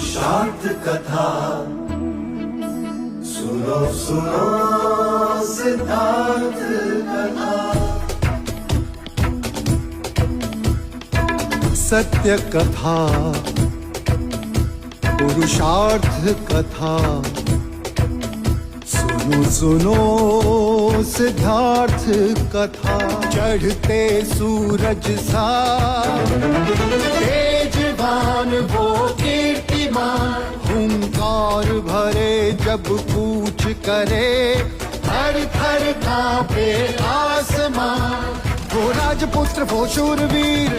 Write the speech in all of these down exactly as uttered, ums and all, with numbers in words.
शांत कथा सुनो सुनो सिद्धांत कथा। सत्य कथा पुरुषार्थ कथा। सुनो सुनो सिद्धार्थ कथा। चढ़ते सूरज सा तेजवान वो कीर्तिमान। हुंकार भरे जब कूच करे हर थर कांपे आसमान। वो राजपुत्र वो शूरवीर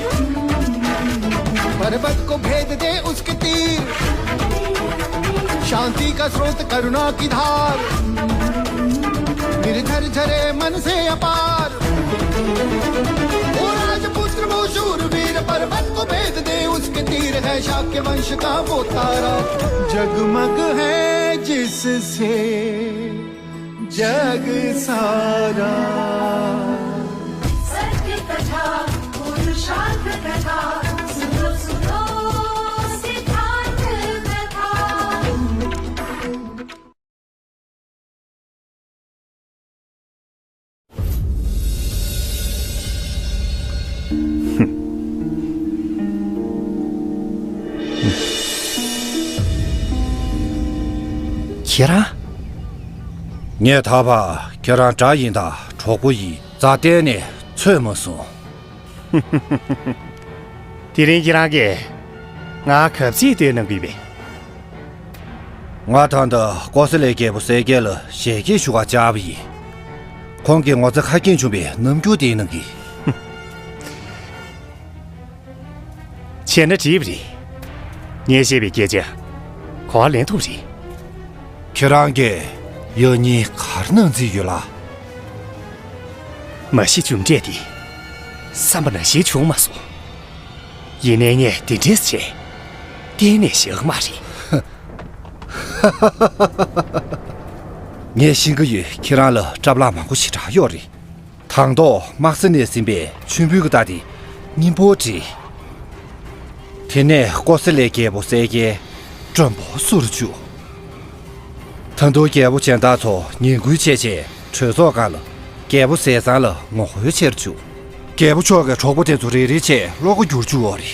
पर्वत को भेद दे उसके तीर। शांति का स्रोत करुणा की धार निर्झर झरे मन से अपार। वो राजपुत्र वो शूरवीर पर्वत को भेद दे उसके तीर है शाक्य वंश का वो तारा। जगमग है जिससे जग सारा। सत्य कथा पुरुषार्थ कथा सुनो सुनो सिद्धांत कथा। ཁྱེད་རང་། ངས་ད་བར་ཁྱེད་རང་དགྲ་ཡིན་དང་གྲོགས་པོ་ཡིན་རྩ་གཏན་ནས་ཚོད་མ་སོང་། དེ་རིང་ཁྱེད་རང་གིས་ང་ག་ཚོད་བསྟོད་གནང་གི་ཡོད་པས། ང་ད་ལྟ་ཀོ་ས་ལའི་རྒྱལ་པོ་གསལ་རྒྱལ་ལ་ཞལ་གྱེས་ཞུ་གར་བཅར་བ་ཡིན། ཁོང་གིས་ངོ་ཚ་ཁ་སྐྱེངས་བྱུང་བའི་རྣམ་འགྱུར་དེ་གནང་གིས། བྱས་ན་འགྲིག་པ་རེད། ངས་བཤད་པའི་སྐད་ཆ་གོ་བ་ལེན་ཐུབ་རེད། ཁྱེད་རང་གིས་ཡང་སྙིང་ག་རེ་གནང་རྩིས་ཡོད་ལགས། མ་གཞི་རྒྱུ་འབྲས་དེ་བསམ་པ་ནང་བཞིན་བྱུང་མ་སོང་། ཡིན་ནའི་ངས་དེ་འདྲས་བྱས་གཏན་ནས་བཞག་མ་རེད། ངས་ཤེས་ཀྱི་ཡོད། ཁྱེད་རང་ལ་སྐྲ་བརླག་མང་པོ་ཞེ་དྲག་ཡོད་རེད། དང་ཐོག་དམག་ས་ནས་ཟིན་པའི་མཆོད་འབུལ་གྱི་རྟ་དེ་སྙིང་པོ་བྲིས། དེ་ནས་ཀོ་ས་ལའི་རྒྱལ་པོ་གསལ་རྒྱལ་མགྲོན་པོ་བསུ་རུ་བཅུག། ད་དུང་རྒྱལ་པོ་གཞན་དག་ཚོ་ངན་སྐུལ་བྱས་རྗེས་གྲོས་ཚོགས་སྒང་ལ་རྒྱལ་པོ་ཟས་གཙང་ལ་ངོ་རྒོལ་བྱེད་རུ་བཅུག། རྒྱལ་པོ་མཆོག་གི་གྲོགས་པོ་དེ་ཚོ་རེ་རེ་བྱས་བློ་ཁ་བསྒྱུར་བཅུག་ཡོད་རེད།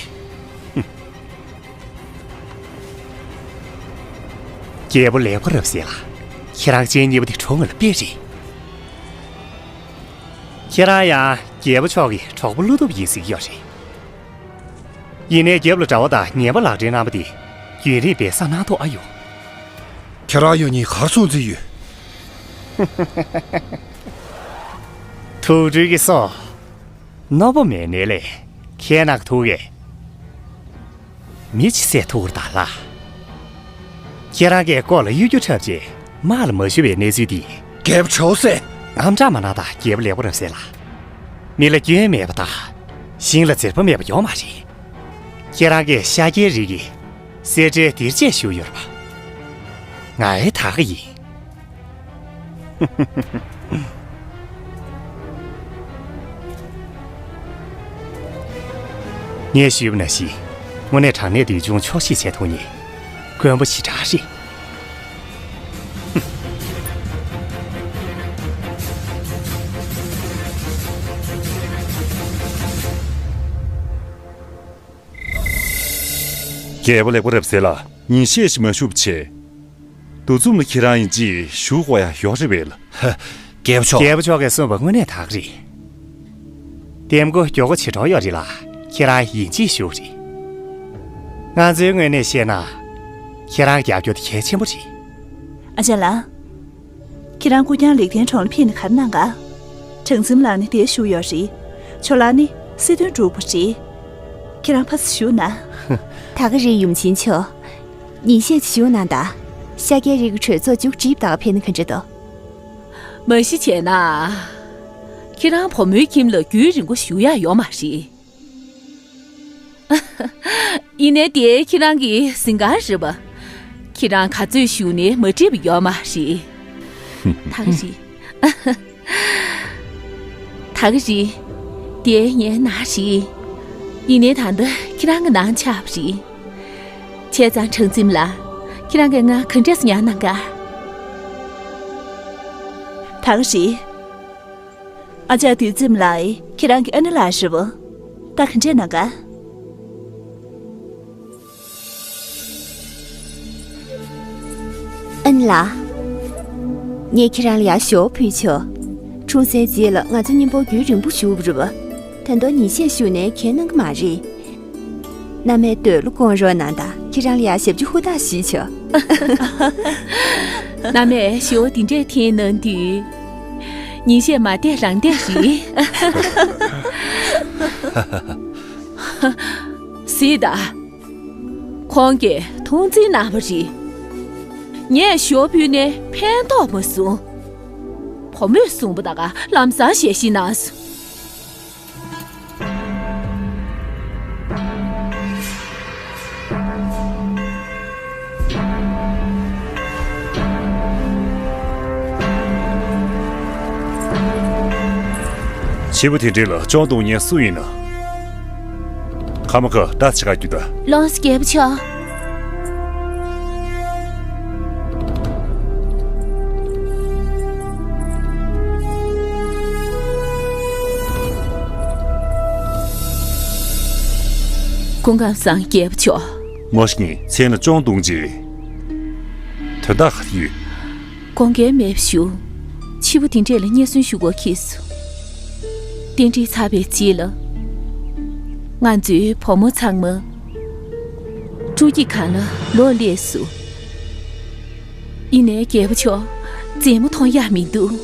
རྒྱལ་པོ་ལེགས་པ་རབ་གསལ་ལགས། ཁྱེད་རང་སྤྱན་གཉིས་པོ་དེ་གྲོགས་ང་ལ་དཔེ་རེད། ཁྱེད་རང་ཡང་རྒྱལ་པོ་མཆོག་གི་གྲོགས་པོ་བློ་སྟོབས་ཡིན་ཟེར་གྱི་ཡོད་རེད། ཡིན་ནའི་རྒྱབ་ལ་དགྲ་བོ་དང་ངན་པ་ལག་འབྲེལ་གནང་བ་དེ་རྒྱུན་རིང་སྦས་གསང་གནང་ཐུབ་ཨ་ཡོད། ཁྱེད་རང་ཡང་སྙིང་ག་རེ་གསུང་རྩིས་ཡོད། དུག་སྦྲུལ་གྱི་སོ། རྣོ་པོ་མེད་ནའི་ལས་ཁྱེད་ནག་ཐུག་གས། མི་ཅི་སེ་ཐུག་ར་ད་ལ། ཁྱེད་རང་གིས་ལྐོག་ལ་གཡོ་སྒྱུ་འཁྲབ་རྗེས་དམག་ལ་མ་ཞུ་བའི་གནས་ཚུལ་འདི། རྒྱལ་པོ་ཆོག་སེ། ཨམ་ཅོག་མ་གནང་དང་རྒྱལ་པོ་ལེགས་པོ་རབ་གསལ་ལགས། མི་ལ་སྐྱོན་མེད་པ་དང་། ཞིང་ལ་འཛེར་པ་མེད་པ་ཡོད་མ་རེད། ཁྱེད་རང་གིས་ཤཱཀྱའི་རིགས་ཀྱི་གསེར་ཁྲིར་སྡིར་ཆས་ཞུས་ཡོད་རེད་པ། ང་ཨེ་ད་ག་ཡིན། ངས་ཞུས་པ་ནང་བཞིན་དངོས་གནས་དྲང་གནས་འདོད་ཆུང་ཆོག་ཤེས་བྱས་ཐུབ་མཁན་དཀོན་པོ་ཞེ་དྲག་རེད། རྒྱལ་པོ་ལེགས་པོ་རབ་གསལ་ལགས། ཉིན་ཤས་ཤིག་མ་བཞུགས་པ་བྱས། འདུ་འཛོམས་ལ་ཁྱེད་རང་ཡིན་གཅིག་ཞུ་དགོས་ཡ་ཡོད་རེད་པས་ལགས། ཧ། རྒྱལ་པོ་མཆོག་རྒྱལ་པོ་མཆོག་གིས་གསུངས་པ་དངོས་གནས་དག་རེད། ལྟད་མོ་མགྱོགས་པོ་བྱེད་གྲབས་ཡོད་རེད་ལགས། ཁྱེད་རང་ཡིན་གཅིག་ཞུ་རེད། ང་ཚོའི་ངོས་ནས་བཤད་ན། ཁྱེད་རང་རྒྱབ་སྐྱོར་དེ་གལ་ཆེན་པོ་རེད། ཨ་ཅག་ལགས། ཁྱེད་རང་སྐུ་རྐྱང་ལེགས་ལྡན་གྲོང་ལ་ཕེབས་ནས་ག་རེ་གནང་ག། གྲངས་འཛིན་ལགས་ནི་དེར་བཞུགས་ཡོད་རེད། ཇོ་ལགས་ནི་སྲིད་དོན་སྒྲུབ་པ་རེད། ཁྱེད་རང་ཕར་ཚུར་བཞུགས་ན། ད་ག་རེད་ཡུམ་ཆེན་མཆོག་ཉིན་ཤས་ཅིག་བཞུགས་གནང་དང་། ཤཱཀྱའི་རིགས་ཀྱི་གྲོས་ཚོགས་མཇུག་སྒྲིལ་བདག་ཕེབས་ན་ག་འདྲ་འདུག་མ་གཞི་བྱས་ན། ཁྱེད་རང་བུ་མོའི་ཁྱིམ་ལ་རྒྱུན་རིང་པོ་བཞུགས་ཡག་ཡོད་མ་རེད། ཡིན་ནའི་དེ་ཁྱེད་རང་གི་གཟིམ་ཁང་རེད་པ། ཁྱེད་རང་ག་ཚོད་བཞུགས་ནའི་མ་འགྲིག་པ་ཡོད་མ་རེད། ད་ག་རེད། ད་ག་རེད། དེ་ངའི་ནང་རེད། ཡིན་ནའི་ད་ལྟ་ཁྱེད་རང་གི་ནང་ཆགས་པ་རེད། བྱས་ཙང་ཁྲང་འཛིན་ལགས། ཁྱེད་རང་གིས་ང་ག་འདྲས་སེ་ཉར་གནང་ག། ད་ག་རེད། ཨ་ཅག་དུས་ཙམ་ལ་ཁྱེད་རང་གི་ཨ་ནེ་ལགས་རེད་བ། ད་ག་འདྲས་གནང་ག། ཨ་ནེ་ལགས། ངས་ཁྱེད་རང་ལ་ཡར་ཞོ་ཕུལ་ཆོག། འཁྲུངས་སའི་རྗེས་ལ་ང་ཚོ་གཉིས་པོ་རྒྱུན་རིང་པོ་བཞུགས་པ་རེད་བ། ད་དུང་ཉིན་ཤས་བཞུགས་ནས་གའི་གནང་གི་མ་རེད། མནའ་མས་འདོད་བློ་སྒོམ་རོགས་གནང་དང་། ཁྱེད་རང་ལ་ཡར་ཞབས་ཕྱི་ཧུར་ཐག་ཞུས་ཆོག། མནའ་མས་ཞོ་འདི་འདྲས་འཐེན་གནང་དུས། ཉིན་ཤས་མ་བསྡད་རང་བསྡད་རེད། གཟིགས་དང་། ཁོང་གིས་མཐོང་ཆེན་གནང་བ་རེད། ངས་ཞོ་ཕུལ་ནས་ཕན་ཐོགས་མ་སོང་། བུ་མོས་གསུངས་པ་ད་ག་ལམ་སང་ཞལ་བཞེས་གནང་སོང་། བྱིས་པ་དེ་འདྲ་ལ་ཅོང་བརྡུང་མཁན་སུ་ཡིན་ན། ཁ་མ་ཁ་ད་ཕྱི་ཁར་རྒྱུགས་དང་། ལོངས་སུ་རྒྱལ་པོ་མཆོག། སྐུ་ཁམས་བཟང་། རྒྱལ་པོ་མཆོག། མོ་ཤི་ངས་མཚན་ལ་ཅོང་བརྡུང་རྗེས། དོན་དག་ག་རེ་ཡོད། དགོངས་འགལ་མེད་པ་ཞུ། ཕྱི་པོ་དེ་འདྲས་ལ་སྙན་སེང་ཞུ་དགོས་ཁེལ་སོང་། རྟེན་འབྲེལ་ཚར་བའི་རྗེས་ལ། ང་ཚོའི་བུ་མོ་ཚང་མ་སྤྲོ་སྐྱིད་སྒང་ལ་ལོག་སླེབས་སོང་། ཡིན་ནའི་རྒྱལ་པོ་མཆོག། མཛེས་མ་མཐོང་ཡག་མི་འདུག།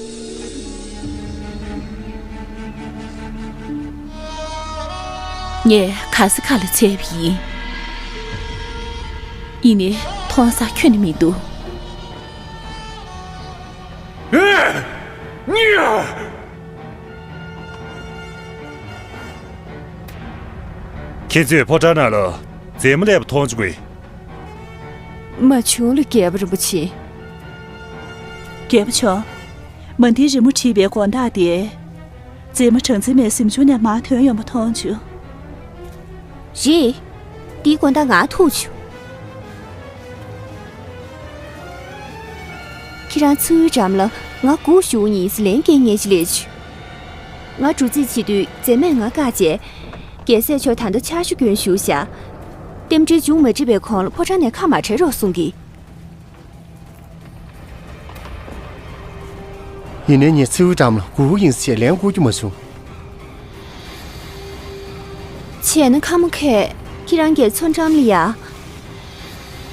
ངས་ག་ས་ག་ལ་འཚོལ་བ་ཡིན། ཡིན་ནའི་མཐོང་ས་ཁྱོན་ནས་མི་འདུག། ཁྱེད་ཚོས་ཕོ་བྲང་ནང་ལ་མཛེས་མ་སླེབས་པ་མཐོང་བྱུང་གི། མ་བྱུང་ལགས་རྒྱལ་པོ་རིན་པོ་ཆེ། རྒྱལ་པོ་མཆོག། མ་འདི་རི་མོ་བྲིས་པའི་དགོང་དག་དེ། མཛེས་མ་གྲངས་འཛིན་མའི་གཟིམ་ཆུང་ནས་མར་ཐོན་ཡོང་བ་མཐོང་བྱུང་། རེད། འདིའི་དགོང་དག་ང་ཐུག་བྱུང་། ཁྱེད་རང་མཚོ་ཡུལ་འགྲམ་ལ་ང་སྒུག་བཞུགས་ཡིན་ཟེར་ལན་སྐྱེལ་མཁན་ཞིག་སླེབས་བྱུང་། ང་འགྲོ་རྩིས་བྱེད་དུས་མཛེས་མས་ང་བཀག་བྱས། རྒྱལ་སྲས་མཆོག་ད་ལྟ་ཕྱག་ཞུ་སྐྱོན་ཞུ་བཞག། རྟེན་འབྲེལ་མཇུག་མ་སྒྲིལ་བའི་གོང་ལ་ཕོ་བྲང་ནས་ཁ་མ་བྲལ་རོགས་གསུང་གི། ཡིན་ནའི་ངས་མཚེའུ་འགྲམ་ལ་སྒུག་ཡིན་ཞེས་ལན་བསྐུར་རྒྱུ་མ་བྱུང་། བྱས་ན་ཁ་མ་ཁས་ཁྱེད་རང་གིས་མཚོ་འགྲམ་ལ་ཡ།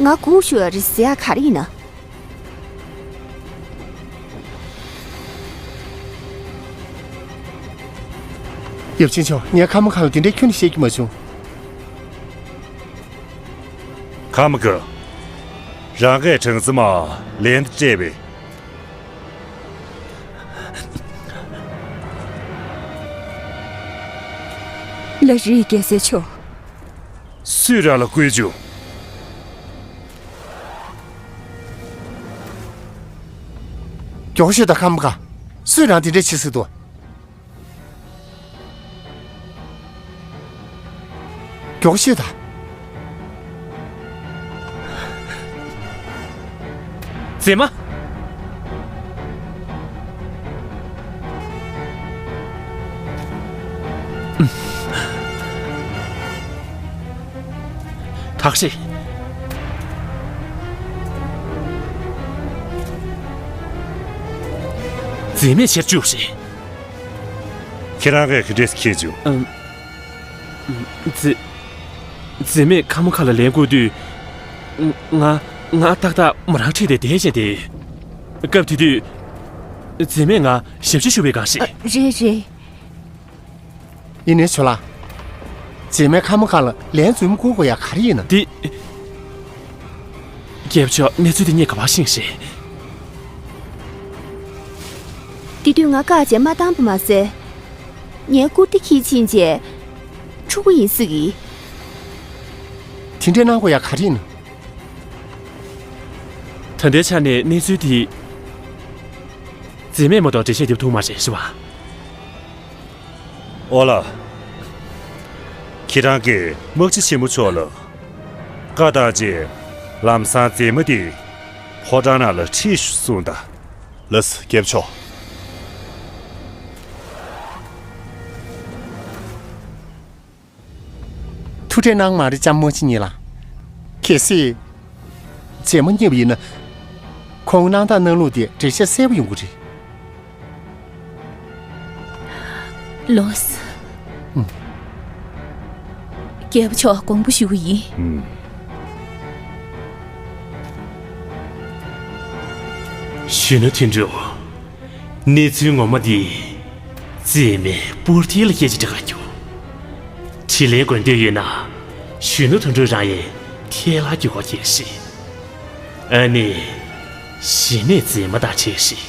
ང་སྒུག་བཞུགས་ཡོད་རེད་ཟེར་ཡག་ག་རེ་ཡིན་ན། ཡབ་ཆེན་མཆོག། ངས་ཁ་མ་ཁ་ལ་དེ་འདྲའི་ཁྱོན་ནས་བཤད་རྒྱུ་མ་བྱུང་། ཁ་མ་ཁ། རང་གིས་གྲངས་འཛིན་མར་ལན་དེ་སྤྲད་པས། ལགས་རེད་རྒྱལ་སྲས་མཆོག། སུས་རང་ལ་བསྐུལ་བྱུང་། མགྱོགས་ཤོད་དང་ཁ་མ་ཁ། སུས་རང་དེ་འདྲ་བྱེད་སྲིད་དོ། མགྱོགས་ཤོད་དང་། མཛེས་མ། ཐག་ཤེས། མཛེས་མས་ཆེར་བཅུག་ཞིག། ཁྱེད་རང་གིས་ག་འདྲས་མཁྱེན་བྱུང་། ཨམ། མཛེས། མཛེས་མས་ཁ་མ་ཁ་ལ་ལན་བསྐུར་དུས། ང་ང་ཏག་ཏག་མོ་རང་ཁྲིད་དེ་བསྡད་བཞིན་ཏེ། སྐབས་དེ་དུས། མཛེས་མས་ང་ཞབས་ཕྱི་ཞུ་བའི་སྒང་ཞིག། ཨ། རེད་རེད། ཡིན་ནའི་ཇོ་ལགས། མཛེས་མས་ཁ་མ་ཁ་ལ་ལན་རྫུན་མ་བསྐུར་དགོས་ཡག་ག་རེ་ཡིན་ན། འདི། རྒྱལ་པོ་མཆོག། གནས་ཚུལ་འདི་ངས་ག་པར་ཤེས་ཤེས། དེ་དུས་ང་བཀག་བྱས་མ་བཏང་བ་མ་ཟད། ངའི་བཀུར་སྟི་འཁྱེར་ཕྱིན་བྱས། འཁྲུག་པ་ཡིན་སྲིད་ཀྱི། དེ་འདྲས་གནང་དགོས་ཡག་ག་རེ་ཡིན་ན། ད་ལྟའི་ཆ་ནས་གནས་ཚུལ་འདི། མཛེས་མས་མ་གཏོགས་འགྲེལ་བཤད་རྒྱབ་ཐུབ་མ་རེད་ཟེར་བ། ཨོ་ལགས། ཁྱེད་རང་གིས་དམག་སྤྱི་ཆེན་མོ་མཆོག་ལ། བཀའ་བཏང་རྗེས། ལམ་སང་མཛེས་མ་དེ་ཕོ་བྲང་ནང་ལ་ཁྲིད་ཤོག་གསུངས་དང་། ལགས་སོ། རྒྱལ་པོ་མཆོག་ཐུགས་ཁྲལ་གནང་མ་རེད། ལྕམ་མོ་ཆི་ཉི་ལགས། གལ་སྲིད་མཛེས་མ་རྙེད་པ་ཡིན་ན། ཁོང་གནང་སྟངས་གནང་ལུགས་དེ་འགྲེལ་བཤད་གསལ་པོ་ཡོང་གི་རེད། ལོས། ཨུམ། རྒྱལ་པོ་མཆོག་དགོངས་པ་ཞུ་གི་ཡིན། ཨུམ། གཞོན་ནུ་དོན་གྲུབ། གནས་ཚུལ་ངོ་མ་འདི་མཛེས་མའི་པུར་ཐིག་ལ་སྐད་ཆ་འདྲི་ག་རྒྱུ། དྲིས་ལན་འགོད་འདོད་ཡོད་ན། གཞོན་ནུ་དོན་གྲུབ་རང་ཡི་ཐད་ལ་རྒྱུག་ག་གལ་སྲིད། ཨ་ནི། གཞི་ནས་མཛེས་མ་དང་འཕྲད་ཤིག་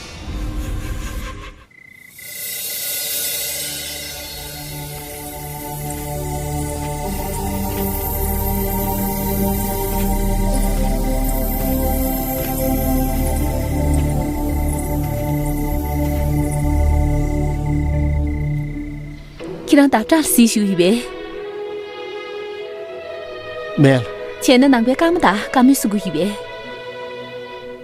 ཁྱེད་རང་ད་བཀྲ་ཤིས་ཞུ་ཡི་བས། མེད། བྱས་ན་ནང་པའི་སྐར་མ་དང་བཀའ་མོལ་གསུང་གི་ཡོད་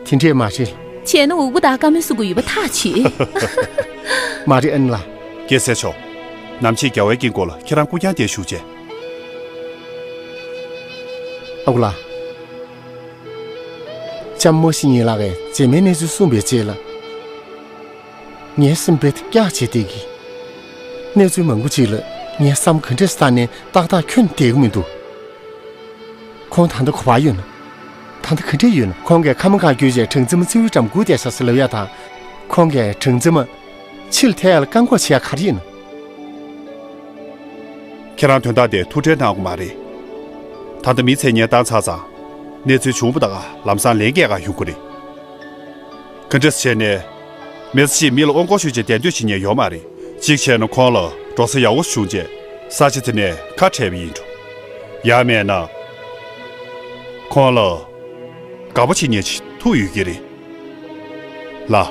པས། དེ་འདྲས་མ་རེད། བྱས་ན་འུག་པ་དང་བཀའ་མོལ་གསུང་གི་ཡོད་པ་ཐག་ཆོད། མ་རེད་ཨན་ལགས། རྒྱལ་སྲས་མཆོག་ནམ་ཕྱེད་རྒྱལ་བའི་དཀྱིལ་འཁོར་ལ་ཁྱེད་རང་སྐུ་རྐྱང་དེ་བཞུགས་བྱས། ཨ་ཁུ་ལགས། ལྕམ་མོ་ཤི་ཉིན་ལགས་ཀྱིས་རྗེས་མའི་གནས་ཚུལ་གསུངས་པའི་རྗེས་ལ། ངའི་སེམས་དཔེ་དེ་སྐྱག་བྱེད་བསྡད་ཀྱི། གནས་ཚུལ་མང་པོ་ཅིག་ལ་ངའི་བསམ་ག་འདྲས་སེ་བཏང་ནས་ཏག་ཏག་ཁྱོན་བསྡད་ཀྱི་མི་འདུག་ཁོང་ད་ལྟ་ག་པར་ཡོད་ན། ད་ལྟ་ག་འདྲས་ཡོད་ན། ཁོང་གིས་ཁ་མ་ཁ་བསྒྱུར་བྱས་གྲངས་འཛིན་མ་ཚེ་རིང་འགྲམ་སྒུག་བསྡད་ཤག་ཟེར་ལབ་ཡ་དང་། ཁོང་གིས་གྲངས་འཛིན་མ་ཕྱིར་ཐད་ཡ་ལ་བཀག་འགོག་བྱེད་ཡ་ག་རེ་ཡིན་ན། ཁྱེད་རང་དོན་དག་དེ་ཐུགས་ཁྲལ་གནང་དགོས་མ་རེད། ད་ལྟ་མི་མཚན་སྙན་བཏང་ཚར་ཙང་། གནས་ཚུལ་བྱུང་བ་དང་ལམ་སང་ལན་སྐྱེལ་ག་ཡོང་གི་རེད། ག་འདྲས་བྱས་ནས། མི་ཚེ་གཅིག་མི་ལ་དབུ་སྐོར་ཞུས་བྱས་གདན་འདྲེན་བྱེད་མཁན་ཡོད་མ་རེད། གཅིག་བྱས་ན་ཁོང་ལ་འགྲོ་ས་ཡག་པོ་བྱུང་རྗེས་ས་ཆ་དེ་ནས་ཁ་བྲལ་བ་ཡིན་འགྲོ། ཡང་མེད་ན། ཁོང་ལ་དགའ་པོ་བྱེད་མཁན་ཞིག་ཐུག་ཡོད་ཀྱི་རེད། ལགས།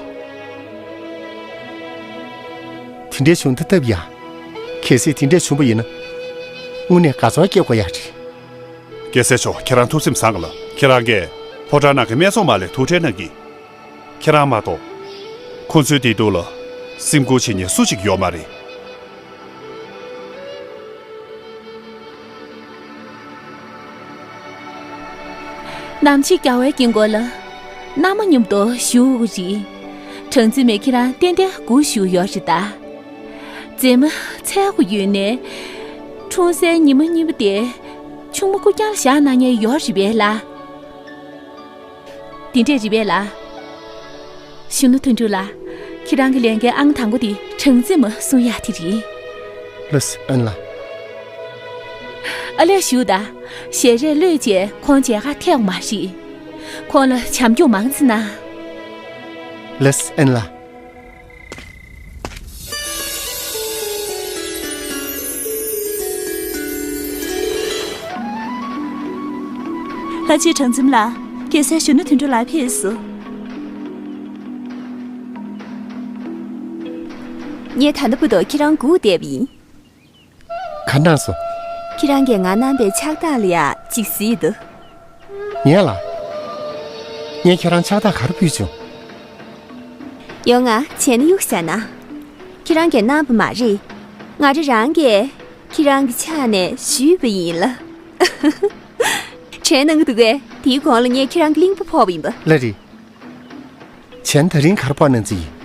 དེ་འདྲས་བྱུང་ཐབས་ཐབས་ཡ། གལ་སྲིད་དེ་འདྲས་བྱུང་བ་ཡིན་ན། དངོས་གནས་དགའ་ཚོར་སྐྱེ་དགོས་ཡ་རེད། རྒྱལ་སྲས་མཆོག་ཁྱེད་རང་ཐུགས་སེམས་བཟང་ག་ལ། ཁྱེད་རང་གིས་ཕོ་བྲང་ནང་གི་སྨད་འཚོང་མ་ལ་ཐུགས་ཁྲལ་གནང་གི། ཁྱེད་རང་མ་གཏོགས། ཁོ་ཚོའི་བདེ་སྡུག་ལ་སེམས་ཁུར་བྱེད་མཁན་སུ་ཞིག་ཡོད་མ་རེད། ནམ་ཕྱེད་རྒྱལ་བའི་དཀྱིལ་འཁོར་ལ་མནའ་མ་མཉམ་དུ་བཞུགས་རེད། གྲངས་འཛིན་མས་ཁྱེད་རང་ཏན་ཏན་སྒུག་བཞུགས་ཡོད་རེད་ད། མཛེས་མ་འཚོལ་དགོས་ཡོད་ནའི། འཁྲུངས་སའི་ཉི་མ་གཉིས་པ་དེ་ཆུང་མ་སྐུ་རྐྱང་ལ་བཞག་གནང་མཁན་ཡོད་རེད་པས་ལགས། དེ་འདྲས་རེད་པས་ལགས། གཞོན་ནུ་དོན་གྲུབ་ལགས། ཁྱེད་རང་གི་ལས་འགན་ཨང་དང་པོ་དེ་གྲངས་འཛིན་མ་གསུང་ཡག་དེ་རེད། ལགས་སོ་ཨན་ལགས། ཨ་ལས་ཞུ་ད། ཞལ་རས་གློད་བྱས་ཁོང་མཇལ་ཁ་ཐེག་མ་རེད། ཁོང་ལ་བྱམས་སྐྱོང་མང་ཙམ་གནང་། ལགས་སོ་ཨན་ལགས། ལྷ་རྗེ་གྲངས་འཛིན་ལགས། རྒྱལ་སྲས་གཞོན་ནུ་དོན་གྲུབ་ལགས་ཕེབས་སོང་། ངས་ད་ལྟ་བར་དུ་ཁྱེད་རང་སྒུག་བསྡད་པ་ཡིན། ག་གནང་སོང་། ཁྱེད་རང་གིས་ང་གནང་པའི་ཕྱག་རྟགས་ལ་ཡ་གཅིག་གཟིགས་དང་། ངས་ལ། ངས་ཁྱེད་རང་ཕྱག་རྟགས་ག་རེ་ཕུལ་བྱུང་། ཡོང་ང་། བྱས་ན་གཡུག་བཞག་ན། ཁྱེད་རང་གིས་གནང་བ་མ་རེད། ང་རང་རང་གིས་ཁྱེད་རང་གི་ཕྱག་ནས་གཞུས་པ་ཡིན་ལ། དྲན་གནང་གི་འདུག་གས། དེའི་གོང་ལ་ངས་ཁྱེད་རང་གི་གླིང་བུ་ཕོག་པ་ཡིན་པ། ལགས་རེད། བྱས་ན་ད་རིང་ག་རེ་ཕོག་གནང་རྩིས་ཡིན།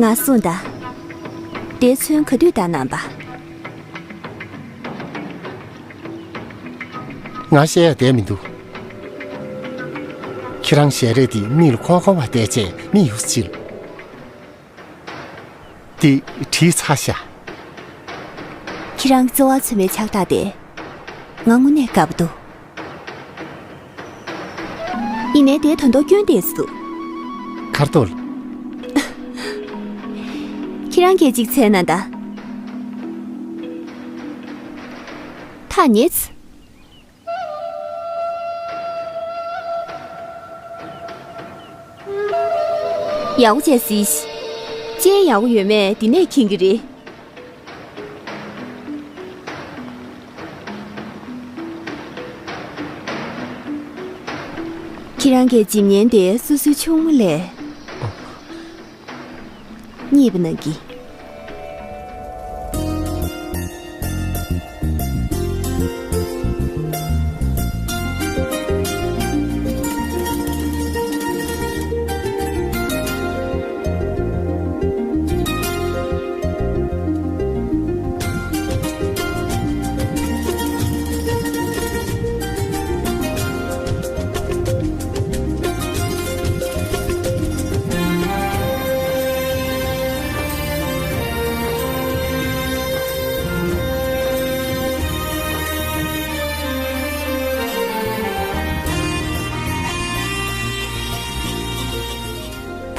ང་གསུངས་དང་། དེ་ཚོན་ག་དུས་བཏང་གནང་པ། ང་བཤད་ཡ་བསྡད་མི་འདུག་ཁྱེད་རང་ཞལ་རས་འདི་མིག་ལ་འཁོར་འཁོར་བ་བལྟས་བྱས་མིག་ཡོད་ཅིག་འདི་བྲིས་ཚར་ཤག་ཁྱེད་རང་གི་རྩ་བ་ཚོད་མའི་ཕྱག་རྟགས་དེ། ང་དངོས་གནས་དགའ་པོ་འདུག་ཡིན་ནའི་དེ་ད་དུང་སྐྱོན་འདུག་ག་རེ་འདུག་ཁྱེད་རང་གིས་གཅིག་འཚོལ་གནང་དང་། ཨ་ཉེས། ཡག་པོ་བྱས་གཟིགས་ཤིག་ཅན་ཡག་པོ་ཡོད་མེད་འདི་ནས་མཁྱེན་གྱི་རེད། ཁྱེད་རང་གིས་འཇིམ་བརྙན་དེ་སོ་སོའི་ཆུང་མ་ལས། མཉེས་པ་གནང་གི།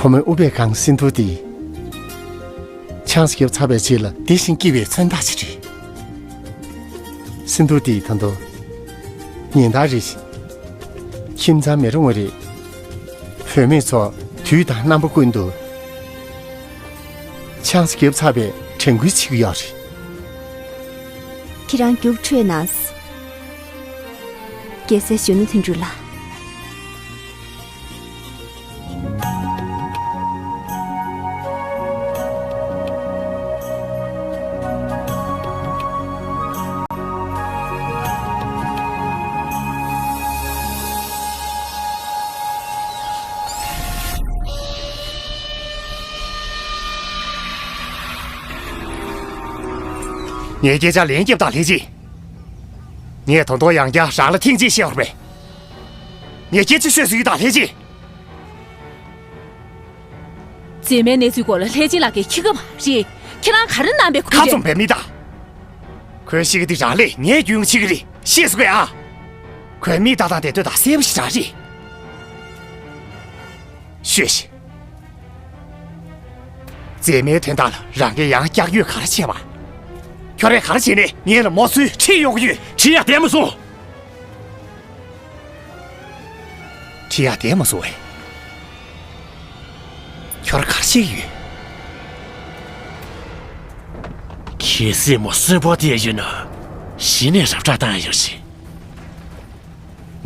བུ་མོའི་ཨུཏྤལ་གང་སིན་དྷུ་དེ། ཆང་ས་བརྒྱབ་ཚར་བའི་རྗེས་ལ་བདེ་ཞིང་སྐྱིད་པའི་མཚོན་རྟགས་ཤིག་རེད། སིན་དྷུ་དེ་ད་དུང་ཉིན་ལྟར་རེ་བཞིན་ཁྱིམ་ཚང་མེད་རུང་བ་རེད། བུད་མེད་ཚོ་དུས་དང་རྣམ་པ་ཀུན་ཏུ་ཆང་ས་བརྒྱབ་ཚར་བའི་དྲན་སྐུལ་བྱེད་ཀྱི་ཡོད་རེད། ཁྱེད་རང་རྒྱུགས་འཕྲོད་གནང་། རྒྱལ་སྲས་གཞོན་ནུ་དོན་གྲུབ་ལགས། ངས་སྐད་ཆ་ལན་བརྒྱབ་དང་ལྷས་སྦྱིན། ངས་ད་དུང་ཡང་བསྐྱར་རང་ལ་ཐེངས་གཅིག་བཤད་པར་མེད། ངས་སྐད་ཆ་ཤོད་སྲིད་དང་ལྷས་སྦྱིན། མཛེས་མའི་གནས་ཚུལ་སྐོར་ལ་ལྷས་སྦྱིན་ལགས་ཀྱིས་ཤེས་ཀྱི་མ་རེད། ཁྱེད་རང་ག་རེ་གནང་པའི་ཁུལ་ཁ་རེད། རྩོམ་པའི་མི་དང་། ཁོས་ཤེས་ཀྱི་འདི་རང་ལས་ངས་རྒྱུས་ཡོང་བྱེད་ཀྱི་རེད། ཤེས་སོང་ངས་ཨ། ཁོས་མིག་ལྟ་སྟངས་དེ་ལྟོས་དང་གསལ་པོ་ཞིག་རང་རེད། ཤོད་ཤིག་མཛེས་མའི་དོན་དག་ལ་རང་གིས་ཡང་བསྐྱར་ཡོད་ག་རེ་བྱས་པ། ཁྱོད་རས་ག་རེ་བྱས་ནས་ངེད་ལ་མོ་སུའི་ཁྲིད་ཡོང་གི་ཡོད། ཁྲིད་ཡ་བསྡད་མ་སོང་། ཁྲིད་ཡ་བསྡད་མ་སོང་བས། ཁྱོད་ར་ག་རེ་བྱེད་ཀྱི་ཡོད། གལ་སྲིད་མོ་གསོན་པོ་བསྡད་ཡོད་ན། གཞི་ནས་རབ་བསྒྲགས་བཏང་ཡོད་ཞིག་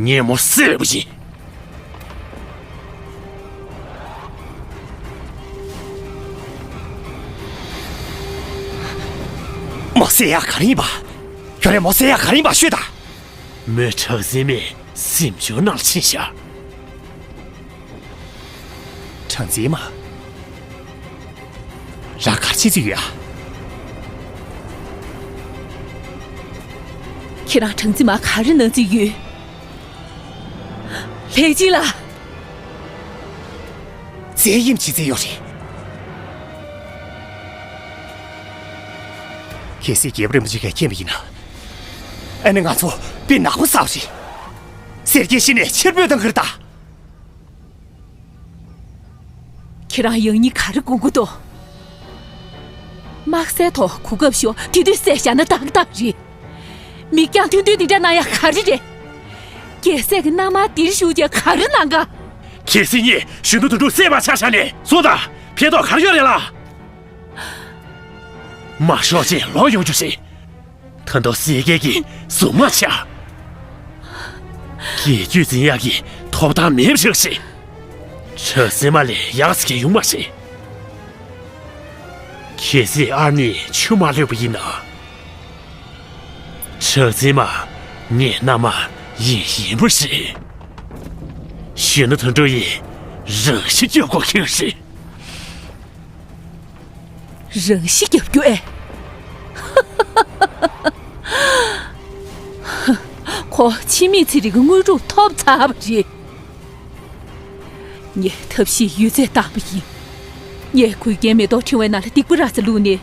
ངས་མོ་བསད་པ་ཡིན། མོ་བསད་ཡག་ག་རེ་ཡིན་པ། ཁྱོད་རས་མོ་བསད་ཡག་ག་རེ་ཡིན་པ་ཤོད་དང་། མོས་གྲགས་འཛིན་མའི་གཟིམ་ཆུང་ནང་ལ་ཕྱིན་ཤག་གྲགས་འཛིན་མ། རང་ག་རེ་བྱེད་རྩིས་ཡོད་ཨ། ཁྱེད་རང་གྲགས་འཛིན་མ་ག་རེ་གནང་རྩིས་ཡོད། ལྷས་སྦྱིན་ལགས། བཙན་གཡེམ་བྱེད་རྩིས་ཡོད་རེད། གལ་སྲིད་རྒྱལ་པོ་རིན་པོ་ཆེ་གིས་མཁྱེན་པ་ཡིན་ན། ཨ་ནི་ང་ཚོ་དཔེ་ནག་པོ་བསགས་པ་རེད། སེར་སྐྱའི་གཞི་ནས་ཕྱིར་འབུད་བཏང་གི་རེད་ད། ཁྱེད་རང་ཡང་སྙིང་ག་རེ་སྒུག་གི་འདུག་དམག་སའི་ཐོག་གོ་སྐབས་ཤོར་དེ་དུས་བསད་བཞག་ན་ཏག་ཏག་རེད། མིག་རྒྱང་ཐུང་ཐུང་འདི་འདྲ་གནང་ཡ་ག་རེ་རེད། རྒྱལ་སྲས་ཀྱི་མནའ་མ་འདིར་བཞུགས་རྗེས་ག་རེ་གནང་ག་གལ་སྲིད་ངས་གཞོན་ནུ་དོན་གྲུབ་བསད་པ་ཆ་བཞག་ནས་སོང་ད། ཕན་ཐོགས་ག་རེ་ཡོད་རེད་ལ། མ་ཤོག་ཅིག་ལོག་ཡོང་རྒྱུ་རེད། ད་དུང་སེར་སྐྱའི་གི་གཟུགས་མ་ཆགས། རྒྱལ་རྒྱུད་འཛིན་ཡག་གི་ཐོབ་ཐང་མེད་པ་ཞིག་རེད། གྲགས་འཛིན་མ་ལས་ཡག་ཟེར་མཁན་ཡོང་མ་རེད། གལ་སྲིད་ཨ་ནེས་ཆུ་མ་བླུགས་པ་ཡིན་ན། གྲགས་འཛིན་མ་ངའི་མནའ་མ་ཡིན་ཡིན་པ་རེད། གཞོན་ནུ་དོན་གྲུབ་ཡིས་རང་ཤི་རྒྱག་དགོས་ཀྱི་རེད། རང་ཤི་རྒྱག་རྒྱུ་ཨེ། ཁོ་འཆི་མེད་ཚེ་རིང་གི་དངོས་གྲུབ་ཐོབ་ཚར་བ་རེད། ངས་ཐབས་ཤེས་ཡོད་ཚད་བཏང་བ་ཡིན། ངས་གོས་རྒྱན་མེ་ཏོག་ཕྲེང་བའི་ནང་ལ་སྡིག་པ་ར་ཙ་བླུགས་ནས་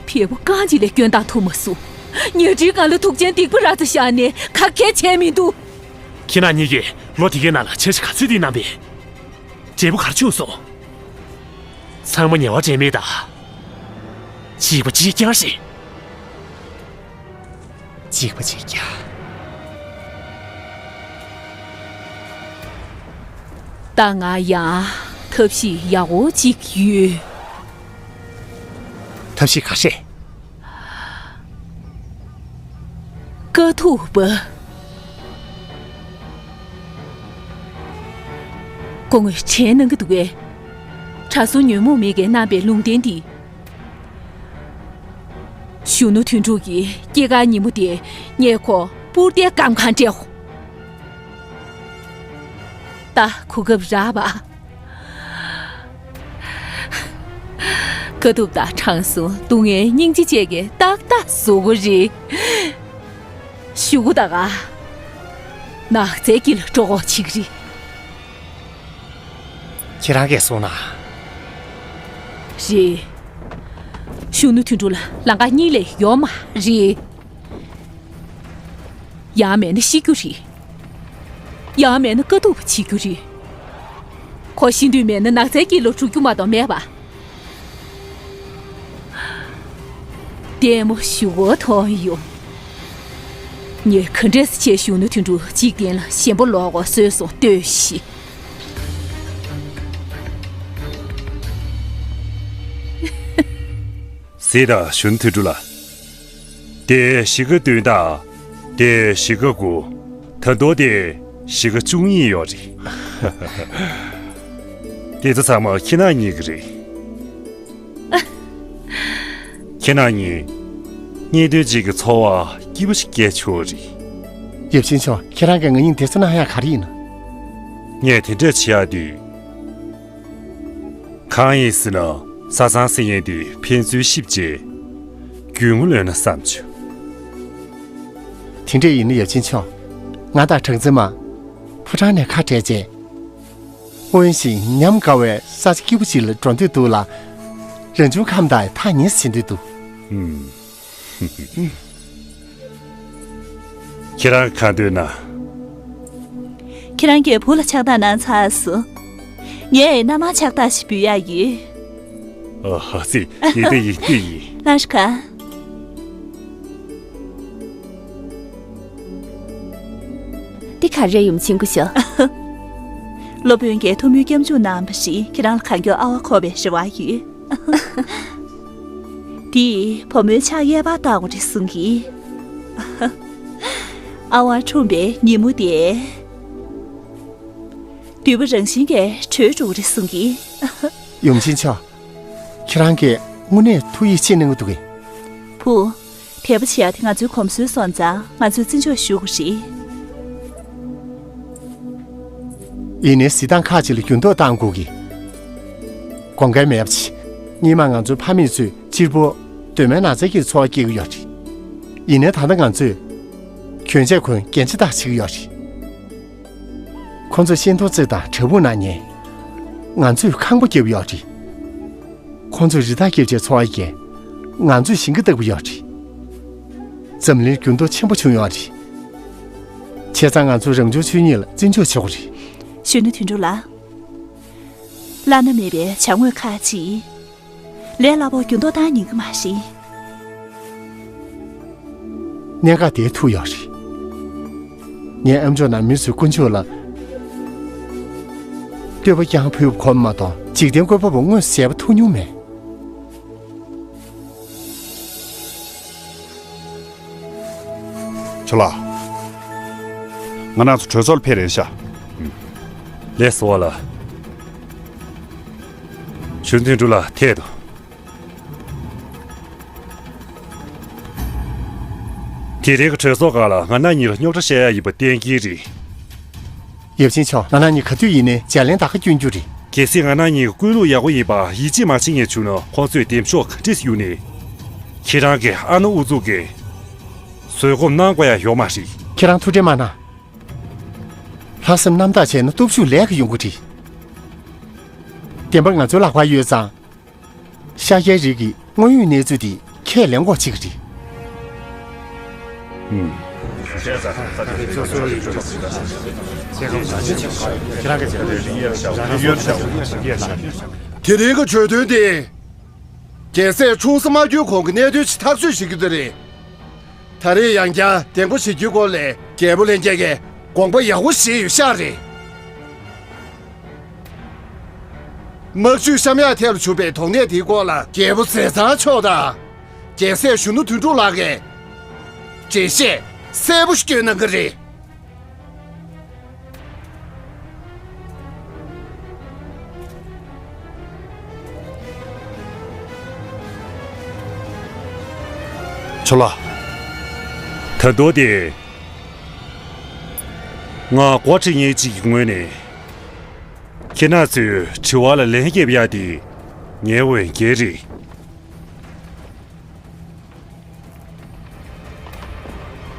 བལ་པོ་རྐང་གཅིག་ལས་སྐྱོན་བཏང་ཐུབ་མ་སོང་། ཉལ་ཁྲིའི་སྒང་ལ་དུག་ཅན་སྡིག་པ་ར་ཙ་བཞག་ནས་ག་གེ་བྱས་མི་འདུག་ཁྱེད་རང་གཉིས་ཀྱིས་ལོ་དེ་གའི་ནང་ལ་འཆར་གཞི་ག་ཚོད་བཏིང་གནང་པས། འབྲས་བུ་ག་རེ་བྱུང་སོང་། ཚང་མ་ཉེ་བར་འབྲེལ་མེད་དང་། གཅིག་པ་གཅིག་རྐྱང་རེད། གཅིག་པ་གཅིག་རྐྱང་། ད་ང་ཡང་ཐབས་ཤེས་ཡག་པོ་གཅིག་ཡོད། ཐབས་ཤེས་ག་རེ་རེད། དཀའ་ཐུབ་པ། སྐུ་ངོ་དྲན་གནང་གི་འདུག་གས། གྲྭ་ཟུར་ཉོན་མོངས་མེད་ཀྱིས་གནང་པའི་ལུང་བསྟན་འདི། གཞོན་ནུ་དོན་གྲུབ་ཀྱི་སྐྱེས་སྐར་ཉིན་མོ་དེ་ངས་ཁོ་སྤུར་ཟླའི་སྐར་མ་གང་སྤྲད་འོ། ད་གོ་སྐབས་རག་པ། དཀའ་ཐུབ་དང་དྲང་སྲོང་སྡུག་བསྔལ་སྙིང་རྗེ་བཅས་ཀྱི་ཏག་ཏག་བཟོ་གི་རེད། གཞུག་གུ་ད་ག་ནགས་ཚལ་དཀྱིལ་ལ་འགྲོ་དགོས་བྱེད་ཀྱི་རེད། ཁྱེད་རང་གིས་གསུངས་ན། རེད། གཞོན་ནུ་དོན་གྲུབ་ལ་ལམ་ཁ་གཉིས་ལས་ཡོད་མ་རེད། ཡང་མེད་ན་ཤི་རྒྱུ་རེད། ཡང་མེད་ན་དཀའ་ཐུབ་པ་བྱེད་རྒྱུ་རེད། ཁོ་ཤི་འདོད་མེད་ན་ནགས་ཚལ་དཀྱིལ་ལ་འགྲོ་རྒྱུ་མ་གཏོགས་མེད་པ། ལྟད་མོ་ཞེ་པོ་མཐོང་ཡོང་། ངས་ག་འདྲས་སེ་བྱས་གཞོན་ནུ་དོན་གྲུབ་འཇིག་རྟེན་ལ་ཞེན་པ་ལོག་གོ་བཟོས་སོང་ལྟོས་ཤིག། གཟིགས་དང་གཞོན་ནུ་དོན་གྲུབ་ལགས། དེ་གཞིས་ཀ་བདུན་དང་། དེ་གཞིས་ཀ་དགུ། ད་དུང་དེ་གཞིས་ཀ་བཅུ་གཉིས་ཡོད་རེད། དེ་ཚོ་ཚང་མ་ཁྱེད་རང་གཉིས་ཀྱི་རེད། ཁྱེད་རང་གཉིས་གཉེན་སྟོན་ཅིག་གི་ཚོར་བ་སྐྱིད་པོ་ཞིག་སྐྱེས་ཆོག་རེད། ཡབ་ཆེན་མཆོག་ཁྱེད་རང་གིས་ང་གཉིས་དེ་ཚོ་གནང་ཡག་ག་རེ་ཡིན་ན། ངས་དེ་འདྲས་བྱེད་ཡག་དུས། གང་ཡིན་ཟེར་ན་བཟའ་ཚང་ཟེར་མཁན་དེ་ཕན་ཚུན་གཤིབ་བྱས་རྒྱུས་མངའ་ལོན་ན་བསམ་བྱུང་། དེ་འདྲས་ཡིན་ན་ཡབ་ཆེན་མཆོག་ང་དང་གྲངས་འཛིན་མ་ཕོ་བྲང་ནས་ཁ་བྲལ་རྗེས། སྔོན་བཞིན་ཉམས་དགའ་བའི་ས་ཆ་སྐྱིད་པོ་ཞིག་ལ་འགྲོ་འདོད་འདུག་ལ། རང་བྱུང་ཁམས་དང་ཐག་ཉེ་སེ་བྱེད་འདོད་འདུག་ཁྱེད་རང་གང་འདོད་ན། ཁྱེད་རང་གི་བུ་ལ་ཕྱག་རྟགས་གནང་ཚར་སོང་། ངས་མནའ་མར་ཕྱག་རྟགས་ཤིག་འབུལ་ཡག་ཡོད། ཨ་ཧ་སི། ཡིན་ཏེ་ཡིན་ཏེ་ཡིན། ལགས་ཀ། འདི་ག་རེ་ཡུམ་ཆེན་སྐུ་ཞབས། སློབ་དཔོན་གྱིས་ཐུགས་སྨོན་སྐྱབས་འཇུག་གནང་བ་ཞིག་ཁྱེད་རང་ལ་གང་མགྱོགས་ཨ་ཝ་འཁོར་བའི་རེ་བ་ཡོད། དེས་བུ་མོའི་ཕྱག་གཡས་པར་བཏགས་པ་རེད་གསུང་གི། ཨ་ཝ་འཁྲུངས་པའི་ཉིན་མོ་དེ། འདུས་པ་རང་བཞིན་གྱིས་གྲོལ་འགྲོ་གི་རེད་གསུང་གི། ཡུམ་ཆེན་མཆོག་ཁྱེད་རང་གིས་དངོས་གནས་ཐུགས་ཡིད་ཆེས་གནང་གི་འདུག་གས། བུ། དད་པ་བྱེད་ཡ་དེ་ང་ཚོའི་གོམས་སྲོལ་སོང་ཙང་ང་ཚོས་བརྩི་འཇོག་ཞུ་དགོས་རེད། ཡིན་ནའི་གཟིགས་སྟངས་ཁག་ཅིག་ལ་འགྱུར་ལྡོག་གཏང་དགོས་ཀྱི། དགོངས་འགལ་མེད་པ་བྱེད། སྔོན་མ་ང་ཚོའི་ཕ་མེས་ཚོས་གཅེར་བུར་གདོད་མའི་ནགས་ཚལ་གྱི་འཚོ་བ་སྐྱེལ་གྱི་ཡོད་རེད། ཡིན་ནའི་ད་ལྟ་ང་ཚོས་གྱོན་ཆས་གོན་རྒྱན་ཆ་དག་བྱེད་ཀྱི་ཡོད་རེད། ཁོ་ཚོས་ཤིང་ཏོག་བཙིར་དང་བྲག་ཕུག་ནང་ཉལ། ང་ཚོས་ཁང་པ་བརྒྱབ་ཡོད་རེད། ཁོ་ཚོས་རི་དྭགས་སྐྱེལ་བྱས་འཚོ་བ་སྐྱེལ། ང་ཚོས་ཞིང་ཁ་བཏབ་ཀྱི་ཡོད་རེད། འཛམ་གླིང་འགྱུར་ལྡོག་ཆེན་པོ་བྱུང་ཡོད་རེད། བྱས་ཙང་ང་ཚོས་རང་བྱུང་ཆོས་ཉིད་ལ་བརྩི་འཇོག་བྱེད་དགོས་རེད། གཞོན་ནུ་དོན་གྲུབ་ལགས། བླ་ན་མེད་པའི་བྱ་དངོས་ཁག་ཅིག་ལས་སླ་པོ་འགྱུར་ལྡོག་བཏང་ཉན་གྱི་མ་རེད། གནད་འགག་དེ་ཐུག་ཡོད་རེད། ངས་ཨ་མཆོག་ནང་མི་ཚོའི་དཀོན་མཆོག་ལ་བསྟོད་པ་རྐྱང་ཕུལ་བ་ཁོམ་མ་གཏོགས་འཇིག་རྟེན་བཀོད་པ་པོ་དངོས་སུ་མཇལ་བ་ཐུབ་མྱོང་མེད། ཇོ་ལགས། ང་རང་ཚོ་གྲོས་ཚོགས་ལ་ཕེབས་རན་ཤག་ལགས་སོ་ལགས། གཞོན་ནུ་དོན་གྲུབ་ལགས་ཐད་དོ། དེ་རིང་གི་གྲོས་ཚོགས་སྒང་ལ་ང་རང་གཉིས་ལ་རྙོག་དྲ་བཤད་ཡ་ཡིན་པ་གཏན་འཁེལ་རེད། ཡབ་ཆེན་མཆོག་ང་རང་གཉིས་ག་དུས་ཡིན་ནའི་ལྗགས་ལན་ད་ག་སྐྱོན་རྒྱུ་རེད། གལ་སྲིད་ང་རང་གཉིས་ཀྱི་ཀུན་སློང་ཡག་པོ་ཡིན་པ་ཡིད་ཆེས་མ་བྱེད་མཁན་བྱུང་ན་ཁོང་ཚོས་འདེམས་ཤོག་ག་འདྲས་གཡུགས་ནའི། ཁྱེད་རང་གི་ཨ་ནེ་ཨུ་ཚུགས་ཀྱིས་བཟོད་སྒོམ་གནང་དགོས་ཡ་ཡོད་མ་རེད། ཁྱེད་རང་ཐུགས་ཁྲལ་མ་གནང་། ལྷག་བསམ་རྣམ་དག་བྱས་ན་སྟོབས་ཤུགས་ལས་ཀ་ཡོང་གི་རེད། བདེན་པ་ང་ཚོའི་ལག་པར་ཡོད་ཙང་། ཤཱཀྱའི་རིགས་ཀྱི་དངོས་ཡོད་གནས་ཚུལ་འདི་ཁས་ལེན་དགོས་ཅིག་རེད། ཨུམ། དེ་རིང་གི་བརྗོད་དོན་འདི། རྒྱལ་སྲས་ཆུང་ས་མ་གྱུར་གོང་གི་གནད་དོན་ཞིག་ཐག་གཅོད་བྱེད་རྒྱུ་དེ་རེད། ད་རེས་ཡང་བསྐྱར་གདེང་པོ་བྱེད་རྒྱུའི་སྐོར་ལས་རྒྱལ་པོ་ལྷན་རྒྱས་ཀྱིས་དགོངས་པ་ཡག་པོ་བཞེས་ཡོད་ཤག་རེད། དམག་ཇུས་བཤམས་ཡག་ཐད་ལ་ཞུགས་པའི་དོགས་གནད་དེའི་སྐོར་ལ་རྒྱལ་པོ་ཟས་གཙང་མཆོག་དང་། རྒྱལ་སྲས་གཞོན་ནུ་དོན་གྲུབ་ལགས་ཀྱིས་འགྲེལ་བཤད་གསལ་པོ་ཞིག་སྐྱོན་གནང་གི་རེད། ཆོ་ལགས། ད་དུང་དེ། ང་འགོ་ཁྲིད་མཁན་གཅིག་གི་ངོས་ནས། ཁྱེད་རང་ཚོའི་དྲི་བ་ལ་ལན་རྒྱབ་ཡག་དེ་ངའི་འོས་འགན་རེད།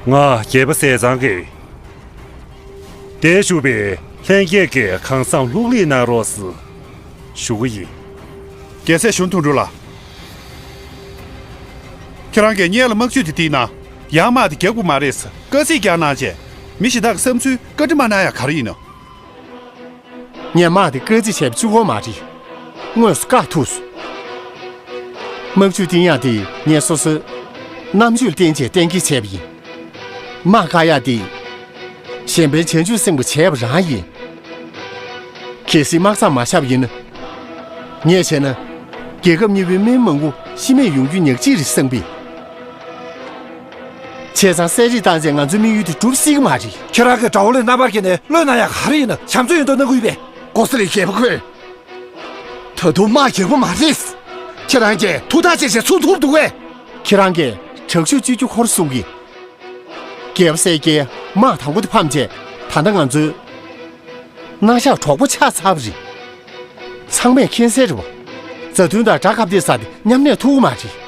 ང་རྒྱལ་པོ་ཟས་གཙང་གིས། འདིར་བཞུགས་པའི་ལྷན་རྒྱས་ཀྱིས་གང་བསམ་ལྷུག་ལྷུག་གནང་རོགས་ཞུ་གི་ཡིན། རྒྱལ་སྲས་གཞོན་དོན་གྲུབ་ལགས། ཁྱེད་རང་གིས་སྔོན་ལ་དམག་ཇུས་དེ་བྲིས་ན་ཡང་དམག་དེ་རྒྱག་དགོས་མ་རེད་ཟེར་དཀའ་ཚེགས་རྒྱག་གནང་བྱས། མི་གཞན་དག་གི་བསམ་ཚུལ་བཀའ་འདྲི་མ་གནང་ཡག་ག་རེ་ཡིན་ནམ། ངས་དམག་དེ་དཀའ་ཚེགས་བྱས་པ་གཅིག་པོ་མ་རེད། དངོས་སུ་བཀག་ཐུབ་སོང་། དམག་ཇུས་བཏིང་ཡག་དེ་ངས་སོ་སོའི་རྣམ་དཔྱོད་ལ་བརྟེན་བྱས་གཏན་འཁེལ་བྱས་པ་ཡིན། དམག་བཀག་ཡག་དེ་གཞན་ཕན་བྱང་ཆུབ་སེམས་ཀྱིས་བྱས་པ་རང་ཡིན། གལ་སྲིད་དམག་མཚམས་མ་བཞག་པ་ཡིན་ན། ངས་བྱས་ན། རྒྱལ་ཁབ་གཉིས་པོའི་མི་མང་པོ་ཤི་རྨས་ཡོང་རྒྱུ་ཉག་གཅིག་རེད་བསམ་པས། བྱས་ཙང་གསད་རེས་བཏང་རྗེས་ང་ཚོའི་དམིགས་ཡུལ་དེ་འགྲུབ་སྲིད་ཀྱི་མ་རེད། ཁྱེད་རང་གིས་དགྲ་བོ་ལ་རྣམ་པར་བསྐྱལ་ནས་བློས་གནང་ཡག་ག་རེ་ཡིན་ན། བྱམས་བརྩེ་ཡོད་མདོག་གནང་གི་ཡོད་པས། ཀོ་ས་ལའི་རྒྱལ་པོ་ཁོས། ད་དུང་དམག་རྒྱག་པ་མ་རེད། ཁྱེད་རང་གིས་ཐུགས་ཐག་བཅད་བྱས་ཚུར་འཐུང་འདུག་གས། ཁྱེད་རང་གིས་དྲག་ཤུགས་སྤྱོད་རྒྱུ་ཁོ་རང་གསུང་གི། རྒྱལ་པོ་གསལ་རྒྱལ་དམག་དང་པོ་དེ་ཕམ་རྗེས་ད་ལྟ་ང་ཚོའི་རྣ་ཤག་གྲོགས་པོ་ཆགས་ཚར་བ་རེད། ཚང་མས་མཁྱེན་གསལ་རེད་བ། མཛའ་མཐུན་དང་དགྲ་ཁ་གཏད་ས་དེ་མཉམ་གནས་ཐུབ་ཀྱི་མ་རེད།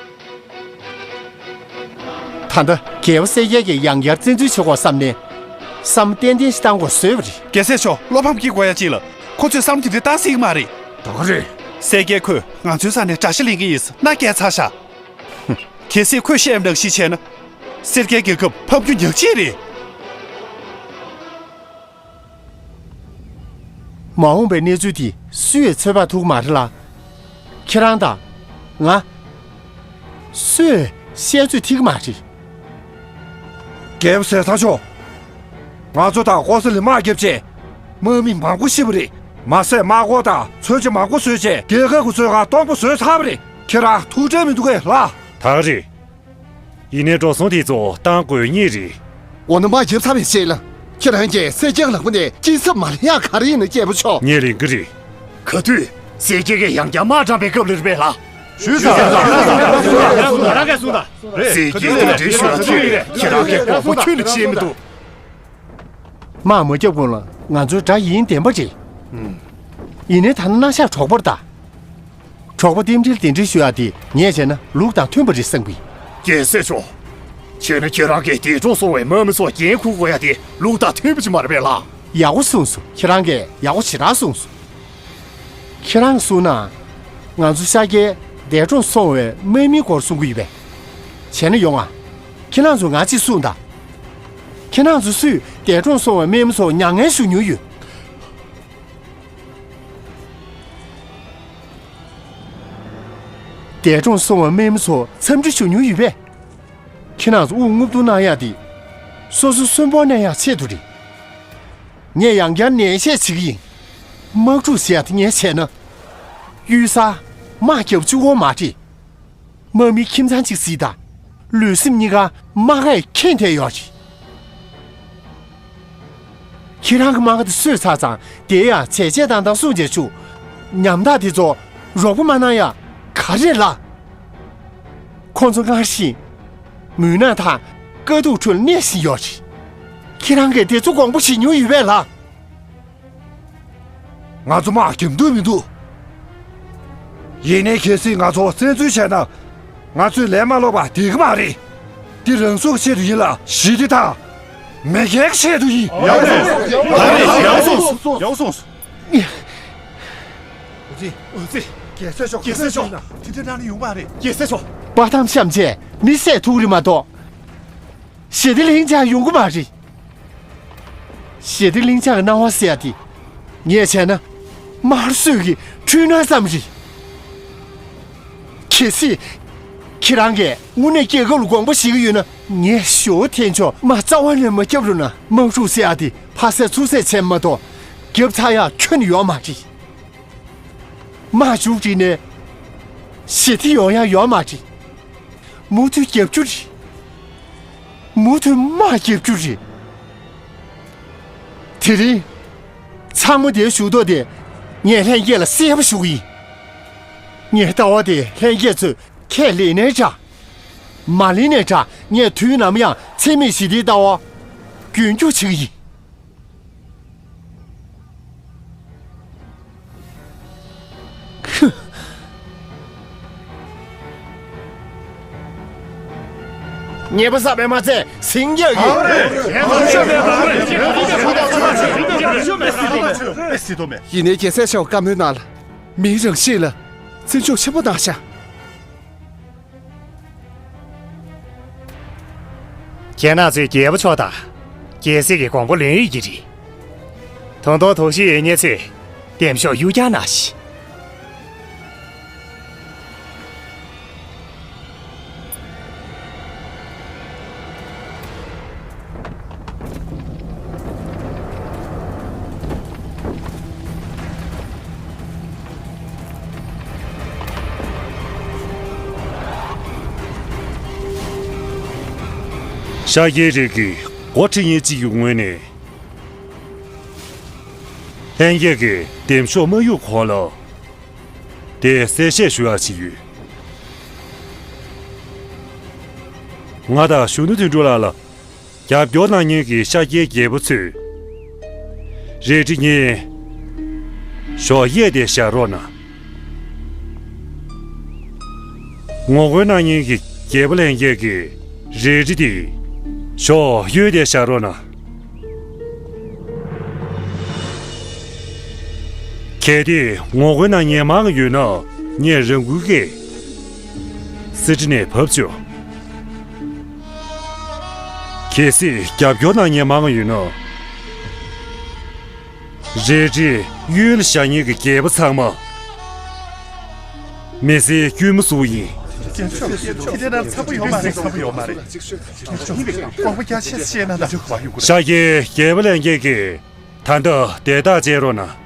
ད་ལྟ་རྒྱལ་པོ་གསལ་རྒྱལ་གྱིས་ཡང་བསྐྱར་བཙན་འཛུལ་བྱེད་དགོས་བསམ་ནས་བསམ་བློ་ཏན་ཏན་ཞིག་བཏང་དགོས་བཟོས་པ་རེད། རྒྱལ་སྲས་མཆོག་བློ་ཕམ་སྐྱེ་དགོས་ཡ་ཅིག་ལ། ཁོ་ཚོས་བསམ་བློ་དེ་འདྲ་བཏང་སྲིད་ཀྱི་མ་རེད། ད་ག་རེད། གསལ་རྒྱལ་ཁོས་ང་ཚོའི་ས་ནས་དགྲ་ཤ་ལེན་གྱི་ཡིན་ཟེར་མནའ་བསྐྱལ་ཚར་ཤག་གལ་སྲིད་ཁོས་བཤད་པ་ནང་བཞིན་བྱས་ན། གསལ་རྒྱལ་རྒྱལ་ཁབ་ཕམ་རྒྱུ་ཉག་གཅིག་རེད། མ་འོངས་པའི་གནས་ཚུལ་དེ་སུས་ཚོད་དཔག་ཐུབ་ཀྱི་མ་རེད་ལ། ཁྱེད་རང་དང་། ང་། སུས་བཤད་ཚོད་ཐིག་གི་མ་རེད། རྒྱལ་པོ་ཟས་གཙང་མཆོག་ང་ཚོ་དང་ཀོ་ས་ལའི་དམག་བརྒྱབ་རྗེས། དམག་མི་མང་པོ་ཤི་བ་རེད། མ་ཟད་དམག་འཁོར་དང་མཚོན་ཆ་མང་པོ་བཟོས་རྗེས་རྒྱལ་ཁབ་ཀྱི་མཚོན་ཁང་སྟོང་པ་བཟོས་ཚར་བ་རེད། ཁྱེད་རང་ཐུགས་ཁྲལ་མི་འདུག་གས་ལགས། ད་རེད། ཡིན་ནའི་འགྲོ་སོང་དེ་ཚོ་བཏང་དགོས་ངེས་རེད། འོ་ན་དམག་བརྒྱབ་ཚར་བའི་རྗེས་ལ་ཁྱེད་རང་གིས་གསལ་རྒྱལ་ལག་པ་ནས་སྐྱིན་ཚབ་མ་ལེན་ཡག་ག་རེ་ཡིན་ན། རྒྱལ་པོ་མཆོག་ངས་ལེན་གྱི་རེད། ག་དུས་གསལ་རྒྱལ་གྱིས་ཡང་བསྐྱར་དམག་དྲངས་པའི་སྐབས་ལ་རེད་པས་ལགས། ཞུས་ཙང་། རང་གིས་གསུངས་དང་། གསལ་རྒྱལ་དང་འབྲེལ་ཞུ་ཡག་ཐུག་ཡོད་རེད། ཁྱེད་རང་གིས་དགོངས་པ་ཁྱོན་ནས་བཞེས་མི་འདུག་དམག་མ་བརྒྱབ་གོང་ལ་ང་ཚོའི་དགྲ་ཡིན་བདེན་པ་རེད། ཡིན་ནའི་ད་ནི་མནའ་ཤག་གྲོགས་པོར་གདའ། གྲོགས་པོ་རྟེན་འབྲེལ་གདན་འདྲེན་ཞུ་ཡག་དེ་ངས་བྱས་ན་ལུགས་དང་མཐུན་པ་རེད་བསམ་གི། རྒྱལ་སྲས་མཆོག་བྱས་ན་ཁྱེད་རང་གིས་འདས་གྲོངས་སོང་བའི་དམག་མི་ཚོར་འགན་འཁུར་དགོས་ཡག་དེ་ལུགས་དང་མཐུན་པ་ཅིག་མ་རེད་པས་ལགས། ཡག་པོ་གསུངས་སོང་། ཁྱེད་རང་གིས་ཡག་པོ་ཞེ་དྲག་གསུངས་སོང་། ཁྱེད་རང་གིས་གསུངས་ན། ང་ཚོ་ཤར་རྒྱལ་འདས་གྲོངས་སོང་བའི་དམག་མིའི་སྐོར་གསུང་གི་ཡོད་པས། བྱས་ན་ཡོང་ང་། ཁྱེད་རང་ཚོ་ང་གཅིག་གསུངས་དང་། ཁྱེད་རང་ཚོ་སུས་འདས་གྲོངས་སོང་བའི་དམག་མི་ཚོར་མྱ་ངན་ཞུ་མྱོང་ཡོད། འདས་གྲོངས་སོང་བའི་དམག་མི་ཚོར་འཚམས་འདྲི་ཞུ་མྱོང་ཡོད་པས། ཁྱེད་རང་ཚོ་དབུགས་རྔུབ་བརྡུང་གནང་ཡག་དེ། སོ་སོ་གསོན་པོ་གནས་ཡག་ཆེད་དུ་རེད། ངས་ཡང་བསྐྱར་ནན་བཤད་བྱེད་ཀྱི་ཡིན། དམག་འཁྲུག་བྱེད་ཡག་དེ་ངས་བྱས་ན། གཡུལ་སར་དམག་རྒྱབ་བཅུག་དགོས་མ་རེད། དམག་མི་ཁྱིམ་ཚང་གཅིག་གཟིགས་དང་། ལུས་སེམས་གཉིས་ཀ་དམག་གས་ཁེངས་བསྡད་ཡོད་རེད། ཁྱེད་རང་གི་དམག་སྒར་དེ་གསོས་ཚར་ཙང་དེ་ཡང་བྱས་རྗེས་བཏང་སྟངས་གསུངས་བྱས་བཅུག་ཉམ་ཐག་དེ་ཚོ་རོགས་པ་མ་གནང་ཡག་ག་རེ་ལགས། ཁོང་ཚོ་སྔར་བཞིན་མུན་ནག་དང་དཀའ་སྡུག་ཁྲོད་ལ་གནས་བཞིན་ཡོད་རེད། ཁྱེད་རང་གིས་དེ་ཚོ་དགོངས་པ་བཞེས་མྱོང་ཡོད་པས་ལགས། ང་ཚོ་དམག་རྒྱབ་འདོད་མི་འདུག་ཡིན་ནའི་གལ་སྲིད་ང་ཚོ་བཙན་འཛུལ་བྱས་ན། ང་ཚོས་ལན་མ་སློག་པ་བསྡད་ཀྱི་མ་རེད། འདི་རང་སྲོག་གི་ཆེད་དུ་ཡིན་ལ། ཞི་བདེ་དང་། མེས་རྒྱལ་གྱི་ཆེད་དུ་ཡིན། ཡག་སོང་། ཡག་སོང་། ཡག་སོང་། འོ་ཙི། འོ་ཙི། རྒྱལ་སྲས་མཆོག་རྒྱལ་སྲས་མཆོག་དེ་འདྲ་གནང་ནི་ཡོང་མ་རེད། རྒྱལ་སྲས་མཆོག་དཔའ་གཏམ་བཤམས་བྱས་མི་བསད་ཐུབ་རེད་མ་གཏོགས། ཞི་བདེ་ལྷིང་འཇགས་ཡོང་གི་མ་རེད། ཞི་བདེ་ལྷིང་འཇགས་ཀྱི་སྣང་བ་ཟེར་ཡ་དེ། ངས་བྱས་ན། དམར་གསོད་ཀྱི་འཕྲུལ་སྣང་ཙམ་རེད། གལ་སྲིད། ཁྱེད་རང་གིས་དངོས་གནས་རྒྱལ་ཁབ་ལ་དགོངས་པ་བཞེས་ཀྱི་ཡོད་ན། ངས་ཞོ་འཐེན་ཆོག་དམག་རྩ་བ་ནས་མ་བརྒྱབ་རུང་ན། དམག་འཁྲུག་ཟེར་ཡ་དེ་ཕ་སའི་ཚུར་སའི་མཚན་མ་གཏོགས་བརྒྱབ་ཚར་ཡ་ཁྱོན་ནས་ཡོད་མ་རེད། དམག་མཇུག་བསྒྲིལ་ནས་ཞི་བདེ་ཡོང་ཡ་ཡོད་མ་རེད། མུ་མཐུད་རྒྱབ་རྒྱུ་རེད། མུ་མཐུད་དམག་རྒྱབ་རྒྱུ་རེད། དེ་རིང་ཚང་མ་དེའི་ཞུ་ཐོག་དེ་ངས་ལྷན་རྒྱས་ལ་གསལ་པོ་ཞུ་གི་ཡིན། ངའི་ལྟ་བ་དེ་ལྷན་རྒྱས་ཚོས་ཁས་ལེན་ནའི་འདྲ། མ་ལེན་ནའི་འདྲ། ངས་དུས་ནམ་ཡང་འཚེ་མེད་ཞི་བདེའི་ལྟ་བ་རྒྱུན་སྐྱོང་བྱེད་ཀྱི་ཡིན། ཉེས་པ་བསགས་པས་མ་ཚད་ཟིང་རྒྱག་གི། ཡིན་ནའི་རྒྱལ་སྲས་ཆེ་བ་བཀའ་མོལ་གནང་ལ། མིའི་རང་གཤིས་ལ་བརྩི་འཇོག་ཆེན་པོ་གནང་ཤག་ཁྱེད་རང་ཚོས་རྒྱལ་པོ་མཆོག་དང་རྒྱལ་སྲས་ཀྱི་དགོངས་པ་ལོན་ཡོད་ཀྱི་རེད། ད་དུང་དོགས་གཞི་ཡོད་མཁན་ཚོས་འདེམས་ཤོག་གཡུག་རྒྱག་གནང་ཞིག་ཤཱཀྱའི་རིགས་ཀྱི་འགོ་ཁྲིད་མཁན་གཅིག་གི་ངོས་ནས། ལྷན་རྒྱས་ཀྱིས་འདེམས་ཤོག་མ་གཡུག་གོང་ལ། དེ་གསལ་བཤད་ཞུ་ཡག་ཅིག་ཡོད། ང་དང་གཞོན་ནུ་དོན་གྲུབ་ལགས་ལ་རྒྱབ་སྐྱོར་གནང་མཁན་གྱི་ཤཱཀྱའི་རྒྱལ་པོ་ཚོས། རལ་གྲི་གཉིས་ཞོག་གཡས་དེ་བཞག་རོགས་གནང་། ངོ་རྒོལ་གནང་མཁན་གྱི་རྒྱལ་པོ་ལྷན་རྒྱས་ཀྱིས་རལ་གྲི་དེ་ཞོག་གཡོན་དེ་བཞག་རོགས་གནང་། གལ་ཏེ་ངོ་རྒོལ་གནང་མཁན་མང་ཡོད་ན་ངས་རང་འགུལ་སྐྱེས་གསེར་ཁྲི་ནས་བབས་ཆོག་གལ་སྲིད་རྒྱབ་སྐྱོར་གནང་མཁན་མང་ཡོད་ན། རལ་གྲི་གཡོན་ལ་བཞག་མཁན་གྱི་རྒྱལ་པོ་ཚང་མ་མི་སེར་དཀྱུས་མ་ཟུག་ཡིན། དེ་འདྲ་ན་འཚམ་པོ་ཡོད་མ་རེད། འཚམ་པོ་ཡོད་མ་རེད། དགོངས་པ་རྒྱ་ཆེ་བཤད་ན་ད། ཤཱཀྱའི་རྒྱལ་པོ་ལྷན་རྒྱས་ཀྱིས་ད་ལྟ་དེ་དག་བྱེད་རོགས་གནང་།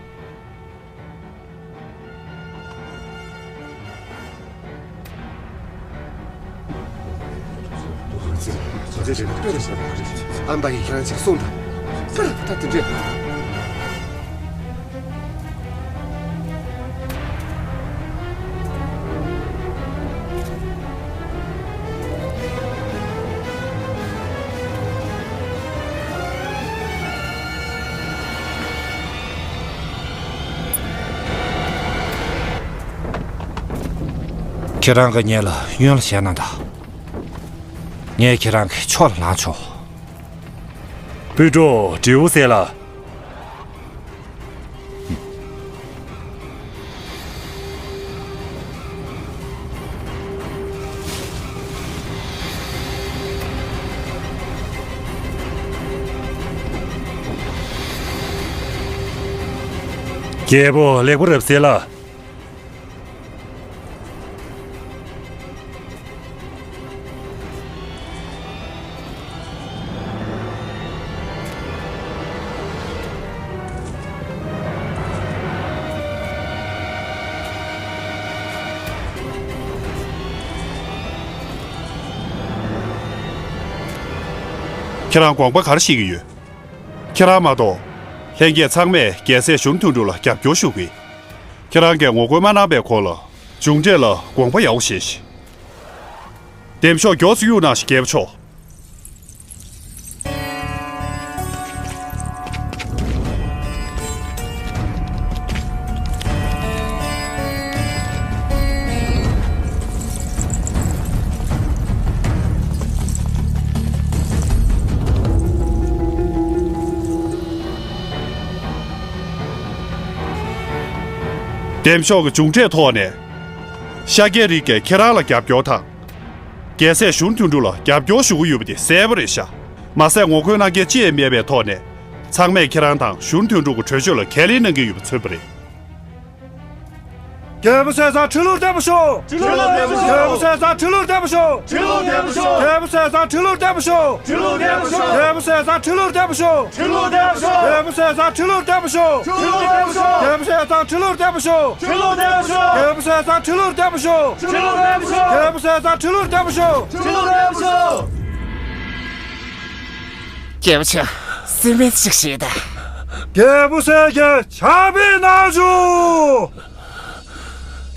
ཨམ་པ་ཡིས་ཁྱེད་རང་ཅིག་གསུངས་དང་། ད་དེ་འདྲས། ཁྱེད་རང་གིས་ངེད་ལ་གཡོན་ལ་བཞག་གནང་དང་། ངས་ཁྱེད་རང་གི་ཕྱོགས་ལ་ལངས་ཆོག་སྤུན་གྲོགས་དྲེའུ་ཟེར་ལ། རྒྱལ་པོ་ལེགས་པོ་རབ་གསལ་ལ། ཁྱེད་རང་དགོངས་པ་ག་རེ་བཞེས་ཀྱི་ཡོད། ཁྱེད་རང་མ་གཏོགས། ལྷན་རྒྱས་ཚང་མས་རྒྱལ་སྲས་གཞོན་དོན་གྲུབ་ལ་རྒྱབ་སྐྱོར་ཞུ་གི། ཁྱེད་རང་གིས་ངོ་རྒོལ་མ་གནང་པའི་སྐོར་ལ་མཇུག་འབྲས་ལ་དགོངས་པ་ཡག་པོ་བཞེས་ཤིག་འདེམས་ཤོག་མགྱོགས་སུ་གཡུག་གནང་ཞིག་རྒྱལ་པོ་མཆོག་འདེམས་ཤོག་གི་མཇུག་འབྲས་ཐོག་ནས། ཤཱཀྱའི་རིགས་ཀྱིས་ཁྱེད་རང་ལ་རྒྱབ་སྐྱོར་དང་། རྒྱལ་སྲས་གཞོན་དོན་གྲུབ་ལ་རྒྱབ་སྐྱོར་ཞུ་གི་ཡོད་པ་དེ་གསལ་པོ་རེད་ཤག་མ་ཟད་ངོ་རྒོལ་གནང་མཁན་ཅི་ཡང་མེད་པའི་ཐོག་ནས། ཚང་མས་ཁྱེད་རང་དང་གཞོན་དོན་གྲུབ་ཀྱི་གྲོས་ཆོད་ལ་ཁས་ལེན་གནང་གི་ཡོད་པ་མཚོན་པ་རེད། རྒྱལ་པོ་ཟས་གཙང་ཁྲི་ལོར་བརྟན་པར་ཤོག་ཁྲི་ལོར་བརྟན་པར་ཤོག་རྒྱལ་པོ་ཟས་གཙང་ཁྲི་ལོར་བརྟན་པར་ཤོག་ཁྲི་ལོར་བརྟན་པར་ཤོག་རྒྱལ་པོ་ཟས་གཙང་ཁྲི་ལོར་བརྟན་པར་ཤོག་ཁྲི་ལོར་བརྟན་པར་ཤོག་རྒྱལ་པོ་ཟས་གཙང་ཁྲི་ལོར་བརྟན་པར་ཤོག་ཁྲི་ལོར་བརྟན་པར་ཤོག་རྒྱལ་པོ་ཟས་གཙང་ཁྲི་ལོར་བརྟན་པར་ཤོག་ཁྲི་ལོར་བརྟན་པར་ཤོག་རྒྱལ་པོ་ཟས་གཙང་ཁྲི་ལོར་བརྟན་པར་ཤོག་ཁྲི་ལོར་བརྟན་པར་ཤོག་རྒྱལ་པོ་ཟས་གཙང་ཁྲི་ལོར་བརྟན་པར་ཤོག་ཁྲི་ལོར་བརྟན་པར་ཤོག་རྒྱལ་པོ་ཟས་གཙང་ཁྲི་ལོར་བརྟན་པར་ཤོག་ཁྲི་ལོར་བརྟན་པར་ཤོག་རྒྱལ་པོ་ཆེ། སེམས་པའི་ཞིག་བྱེད་དང་། རྒྱལ་པོ་ཟས་ཀྱི་ཕྱག་དཔེ་གནང་ཞུ།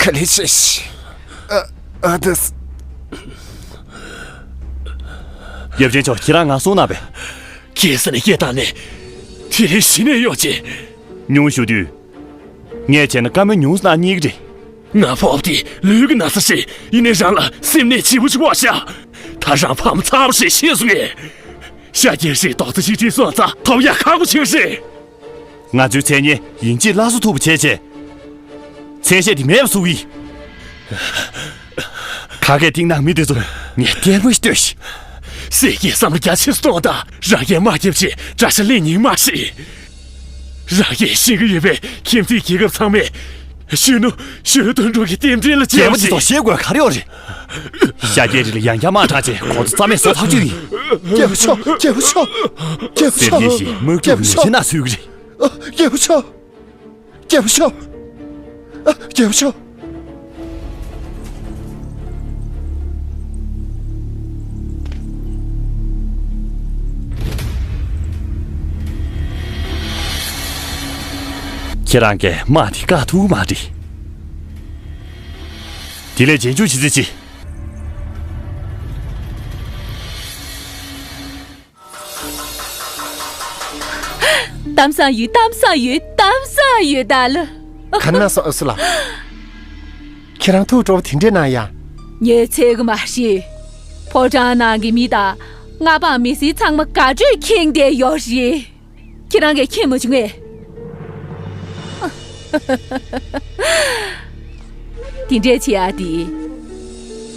ག་ལེ་ཆེ་ཤི། ཨ་ཨ་ཏི། ཡབ་ཆེན་མཆོག་ཁྱེད་རང་ང་སོང་ན་བས། ཁྱེད་ས་ནས་སྐད་བཏང་ནས། དེ་རིང་གཞི་ནས་གཡོག་བྱེད། ཉུང་ཞུ་དུས། ངས་བྱས་ན་བཀའ་མོལ་ཉུང་སུ་གནང་སྙིང་རེད། ང་ཕོབ་དེ་ལུས་ཀྱི་ན་ཚ་ཞིག་ཡིན་ནའི་རང་ལ་སེམས་ནད་ལྗིད་པོ་ཞིག་བ་ཤ། ད་རང་ཕ་མ་ཚ་བ་ཞིག་ཤེས་སོང་ངས། ཤ་རྒྱལ་ཞིག་རྡོག་རྩ་གཅིག་སྒྲིལ་སོང་ཙང་ཐོབ་ཡག་ཁག་པོ་ཆེ་རེད། ང་ཚོའི་མཚན་སྙན་ཡིན་གཅིག་སླར་གསོ་ཐུབ་པ་བྱས་བྱས། མཚན་ཤས་དེ་མེད་པ་བཟོ་གི་ཡིན། ཁ་སྐད་གཏིང་ནག་མི་དེ་ཚོ་ངས་ལྟད་མོ་ཞིག་ལྟོས་ཤིག་སྲིད་ཀྱི་བསམ་བློ་རྒྱ་ཆེ་སོང་དང་རང་གིས་མ་རྒྱབ་ཆེ་དགྲ་ཤ་ལེན་ཉིན་མ་ཤི། རང་གིས་ཤེས་ཀྱི་ཡོད་པའི་ཁྱིམ་མཚེས་རྒྱལ་ཁབ་ཚང་མས་གཞོན་ནུ་གཞོན་ནུ་དོན་གྲུབ་ཀྱི་རྟེན་འབྲེལ་ལ་རྒྱལ་པོ་ཅི་ཐོག་ཤེས་དགོས་ག་རེ་ཡོད་རེད། ཤ་རྒྱལ་རི་ལ་ཡང་བསྐྱར་དམག་དྲངས་རྗེས་ཁོ་ཚོ་རྩ་མེད་བཟོ་ཐག་ཆོད་ཡིན། རྒྱལ་པོ་མཆོག་རྒྱལ་པོ་མཆོག་རྒྱལ་པོ་མཆོག་སེམས་ཅན་ཞིག་དམག་འཁྲུག་ཡོང་ཆེད་ན་སུས་ཀྱི་རེད། རྒྱལ་པོ་མཆོག་རྒྱལ་པོ་མཆོག་ཨ། རྒྱལ་པོ་མཆོག་ཁྱེད་རང་གིས་དམག་དེ་བཀག་ཐུབ་མ་རེད། དེ་ལས་རྗེས་འཇུག་བྱེད་རྩིས་ཅི། གཏམ་བཟང་ཡོད། གཏམ་བཟང་ཡོད། གཏམ་བཟང་ཡོད་ད་ལ། ག་ན་སོ་ཨ་སུ་ལ། ཁྱེད་རང་ཐུགས་སྤྲོ་བོ་དེ་འདྲས་གནང་ཡ། ངས་ཚད་གི་མ་ཤེས། ཕོ་བྲང་ནང་གི་མི་དང་མངའ་འབངས་མི་སེར་ཚང་མ་དགའ་སྤྲོས་ཁེངས་བསྡད་ཡོད་རེད། ཁྱེད་རང་གིས་མཁྱེན་མ་བྱུང་ངས། དེ་འདྲས་བྱེད་ཡ་དེ།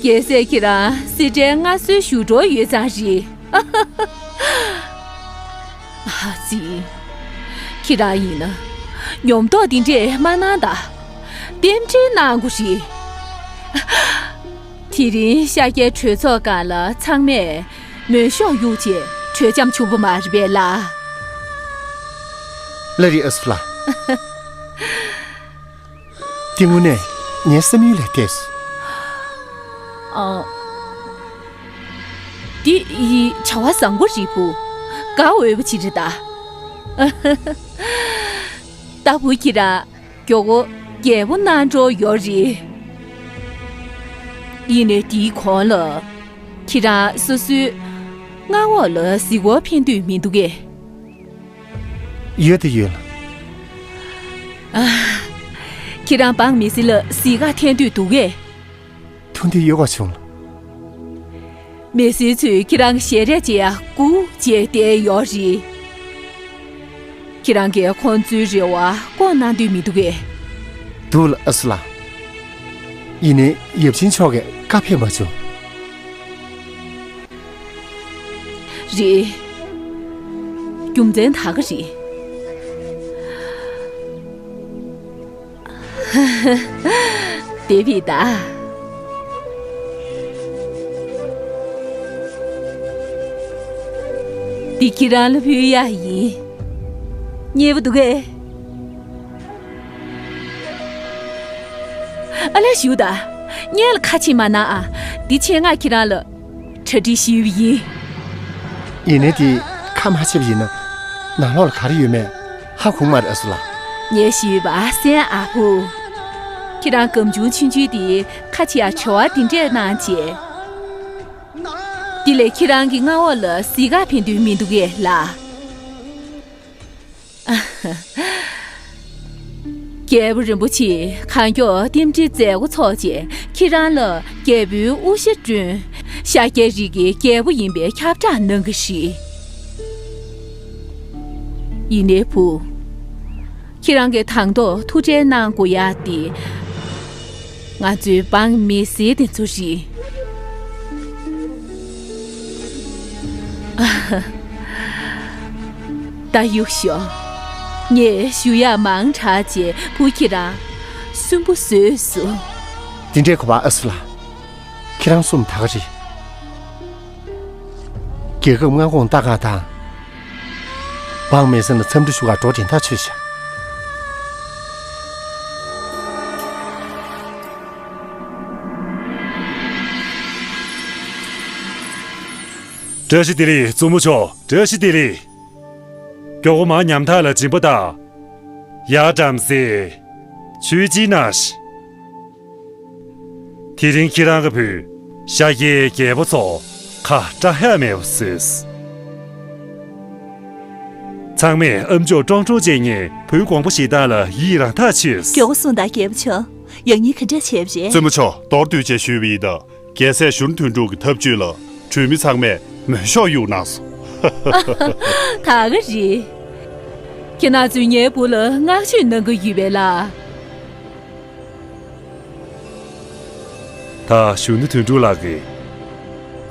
རྒྱལ་སྲས་ཁྱེད་རང་སེ་འབྲས་མངའ་གསོལ་ཞུ་འགྲོ་ཡོད་ཙང་རེད། ཨ་ཙི། ཁྱེད་རང་ཡིན་ན་ཉོབ་ཏོག་འདི་འདྲས་མ་གནང་ད། རྟེན་འབྲེལ་གནང་དགོས་རེད། དེ་རིང་ཤཱཀྱའི་གྲོས་ཚོགས་སྒང་ལ་ཚང་མས་མོན་ཤོག་གཡུགས་བྱས་གྲོས་འཆམ་བྱུང་བ་མ་རེད་པས་ལ། ལ་རི་ཨ་སུ་ལ། དེ་དངོས་གནས་ངའི་བསམ་ཡུལ་ལས་འདས་སོང་། ཨ། འདི་ཡི་བྱ་བ་བཟང་པོ་རེད་བུ། དགའ་འོས་པ་ཅིག་རེད་ད། ད་བུ་ཁྱེད་རང་མགྱོགས་པོ་རྒྱལ་པོ་གནང་འགྲོ་ཡོད་རེད། ཡིན་ནའི་དེའི་གོང་ལ་ཁྱེད་རང་སོ་སོའི་མངའ་འོག་ལ་གཟིགས་སྐོར་ཕེབས་འདོད་མི་འདུག་གས། ཡོད་དེ་ཡོད་ལ། ཨ། ཁྱེད་རང་འབངས་མི་སེར་ལ་གཟིགས་ག་ཐད་འདོད་འདུག་གས། ཐུགས་འདོད་ཡོད་པ་བྱུང་ལ། མི་སེར་ཚོས་ཁྱེད་རང་གི་ཞལ་རས་མཇལ་ཡ་སྒུག་བྱས་བསྡད་ཡོད་རེད། ཁྱེད་རང་གིས་ཁོང་ཚོའི་རེ་བ་སྐོང་གནང་འདོད་མི་འདུག་གས། འདུག་ལ་ཨ་སུ་ལ། ཡིན་ནའི་ཡབ་ཆེན་མཆོག་གིས་བཀའ་ཕེབས་མ་བྱུང་། རེད། རྒྱུ་མཚན་ད་ག་རེད། དེ་བི་ད། འདི་ཁྱེད་རང་ལ་ཕུལ་ཡ་ཡིན། མཉེས་པོ་འདུག་གས། ཨ་ལས་ཞུ་ད། སྔོན་ལ་ཁ་ཕྱེ་མ་གནང་ཨ། འདི་ཆེད་མངགས་ཁྱེད་རང་ལ་གྲ་སྒྲིག་ཞུས་པ་ཡིན། ཡིན་ནའི་དེ་ཁ་མ་ཕྱེ་བ་ཡིན་ན་ནང་ལོགས་ལ་ག་རེ་ཡོད་མེད་ཧ་གོ་མ་རེད་ཨ་སུ་ལ། ངས་ཞུས་པ་གསན་ཨ་ཕུ། ཁྱེད་རང་སྒམ་ཆུང་ཆུང་ཆུང་དེ་ཁ་ཕྱེ་ཡ་བྱ་བ་འདི་འདྲས་གནང་བྱས། དེ་ལས་ཁྱེད་རང་གི་མངའ་འོག་ལ་གཟིགས་ག་ཕེབས་འདོད་མི་འདུག་གས་ལ། རྒྱལ་པོ་རིན་པོ་ཆེས་གང་མགྱོགས་རྟེན་འབྲེལ་མཛད་སྒོ་འཚོགས་རྗེས་ཁྱེད་རང་ལ་རྒྱལ་པོའི་དབུ་ཞྭ་བསྐྲུན། ཤཱཀྱའི་རིགས་ཀྱི་རྒྱལ་པོ་ཡིན་པའི་ཁྱབ་བསྒྲགས་གནང་གི་རེད། ཡིན་ནའི་བུ། ཁྱེད་རང་གིས་དང་ཐོག་ཐུགས་ཁྲལ་གནང་དགོས་ཡ་དེ། ང་ཚོའི་འབངས་མི་སེར་དེ་ཚོ་རེད། ད་གཡུག་ཤོག་ངས་ཞུ་ཡག་མང་དྲགས་རྗེས་བུ་ཁྱེད་རང་ སུན་པོ་བཟོས་སོ། དེ་འདྲའི་གོ་བ། ཨ་སུ་ལགས། ཁྱེད་རང་གསུངས་ད་ག་རེད། རྒྱལ་ཁབ་མངའ་ཁོངས་ལྟ་ག་དང་། འབངས་མི་སེར་ལ་འཚམས་འདྲི་ཞུ་གར་འགྲོ་དེ་ཐག་ཆོད་ཤག། བཀྲ་ཤིས་བདེ་ལེགས་བཙུན་མོ་མཆོག། བཀྲ་ཤིས་བདེ་ལེགས། མགྱོགས་པོ་མར་ཉམ་ཐག་ལ་སྦྱིན་པ་བཏང་། ཡར་བཀྲམ་ཟེ། ཆུའི་ཅི་ན་ཤི། དེ་རིང་ཁྱེད་རང་གི་བུས་ཤཱཀྱའི་རྒྱལ་པོ་ཚོ་ཁ་སྐྲག་ཡ་མེད་པ་བཟོས། ཚང་མས་ཨ་མཆོག་ཀྲོང་ཀྲོང་ཅན་ཉིད་བུའི་དགོངས་པ་བཞེས་སྟངས་ལ་ཡིད་རང་ཐག་ཆོད། མགྱོགས་པོ་གསུངས་དང་རྒྱལ་པོ་མཆོག། ཡང་སྙིང་ག་འདྲ་བྱས་པ་རེད། བཙུན་མོ་མཆོག། མདོར་བསྡུས་བྱས་ཞུས་པ་ཡིན་ན། རྒྱལ་སྲས་གཞོན་ནུ་དོན་གྲུབ་ཀྱི་ཐབས་ཇུས་ལ་གྲོས་མི་ཚང་མས་མོས་ཤོག་གཡུག་གནང་སོང་། ད་ག་རེད། ཁྱེད་རང་ཚོས་ངའི་བུ་ལ་བསྔགས་བརྗོད་གནང་གི་ཡོད་པས་ལགས། ད་གཞོན་ནུ་དོན་གྲུབ་ལགས་ཀྱིས་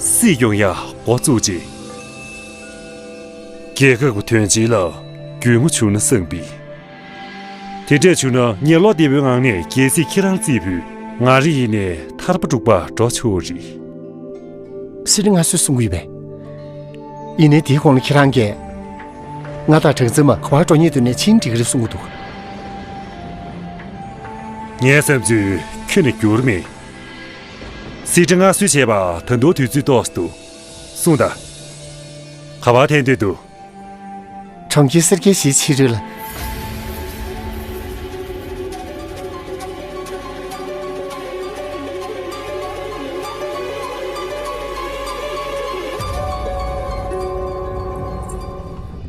སྲིད་སྐྱོང་ཡག་འགོ་བཙུགས་རྗེས། རྒྱལ་ཁབ་ཀྱི་དོན་ཆེན་ལ་རྒྱུས་མངའ་བྱུང་ན་བསམ་པས། དེ་འདྲས་བྱུང་ན་ངས་བློ་བདེ་པོའི་ངང་ནས་རྒྱལ་སྲིད་ཁྱེད་རང་རྩིས་ཕུད། ང་རང་ཡིན་ནའི་ཐར་པ་དྲུག་པར་འགྲོ་ཆོག་རེད། སྲིད་ཁྲི་མངའ་གསོལ་གསུང་གི་ཡོད་པས། ཡིན་ནའི་དེའི་གོང་ལ་ཁྱེད་རང་གིས། ང་དང་གྲངས་འཛིན་མ་ག་པར་འགྲོ་སྙིང་འདོད་ནའི་ཕྱིན་འགྲིག་གི་རེད་གསུང་གི་འདུག། ངའི་བསམ་ཚུལ་ཁྱོན་ནས་འགྱུར་མེད། སྲིད་ཁྲི་མངའ་གསོལ་བྱས་པ་ད་དུང་དུས་ཚོད་ཏོག་ཙམ་འདུག། གསུངས་དང་། ག་པར་འཐེན་འདོད་འདུག། གྲོང་ཁྱེར་སེར་སྐྱའི་གཞིས་ཕྱི་རོལ་ལ།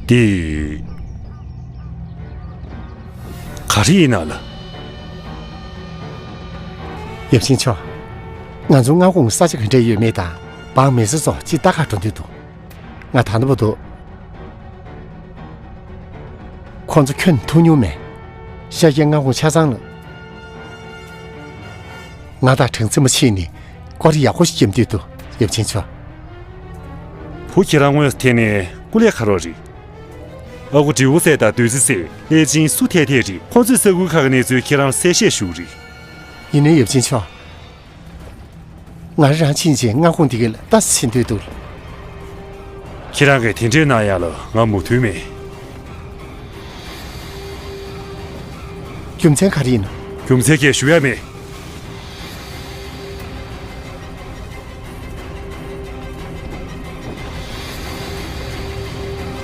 འདི་ག་རེ་ཡིན་ན་ལགས། ཡབ་ཆེན་མཆོག། ང་ཚོ་མངའ་ཁོངས་ས་ཆ་ག་འདྲ་ཡོད་མེད་དང་འབངས་མི་སེར་ཚོ་ཅིག་ལྟ་གར་འགྲོ་འདོད་འདུག། ང་ད་ལྟ་བར་དུ་ཁོང་ཚོ་ཁྱོན་ཐུག་མྱོང་མེད། ཤཱཀྱའི་མངའ་ཁོངས་ཆ་ཚང་ལ། ང་དང་གྲངས་འཛིན་མ་ཕྱིན་ནས་སྐོར་ཡག་པོ་ཞིག་རྒྱབ་འདོད་འདུག། ཡབ་ཆེན་མཆོག། བུ་ཁྱེད་རང་དངོས་སུ་ཐད་ནས་སྐུ་ལས་ཁག་རོགས་རེད། ཨ་ཁུ་དྲེའུ་སེ་དང་བདུད་རྩི་སེ། ལྷས་བྱིན་སུ་ཐད་ཐད་རེད། ཁོང་ཚོས་ས་ཁུལ་ཁག་གི་གནས་ཚུལ་ཁྱེད་རང་ལ་གསལ་བཤད་ཞུ་གི་རེད། ཡིན་ནའི་ཡབ་ཆེན་མཆོག། ང་རང་ཕྱིན་ཆད་མངའ་ཁོངས་འདི་ག་ལ་ལྟ་ཟིན་འདོད་འདུག། ཁྱེད་རང་གིས་དེ་འདྲའི་གནང་ཡག་ལ་ང་མོས་མཐུན་མེད། རྒྱུ་མཚན་ག་རེ་ཡིན་ནམ། རྒྱུ་མཚན་གང་ཞུ་ཡག་མེད།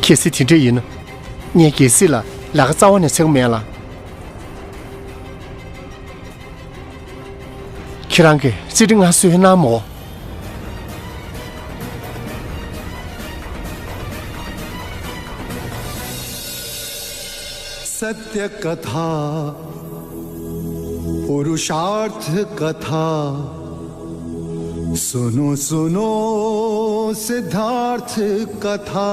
གལ་སྲིད་དེ་འདྲ་ཡིན་ན། ངས་གལ་སྲིད་ལ་ལས་ཀ་རྩ་བ་ནས་འཚོལ་གྱི་མེད་ལ། ཁྱེད་རང་གིས་སྲིད་ཁྲི་མངའ་གསོལ་གནང་མོ། सत्य कथा पुरुषार्थ कथा सुनो सुनो सिद्धार्थ कथा।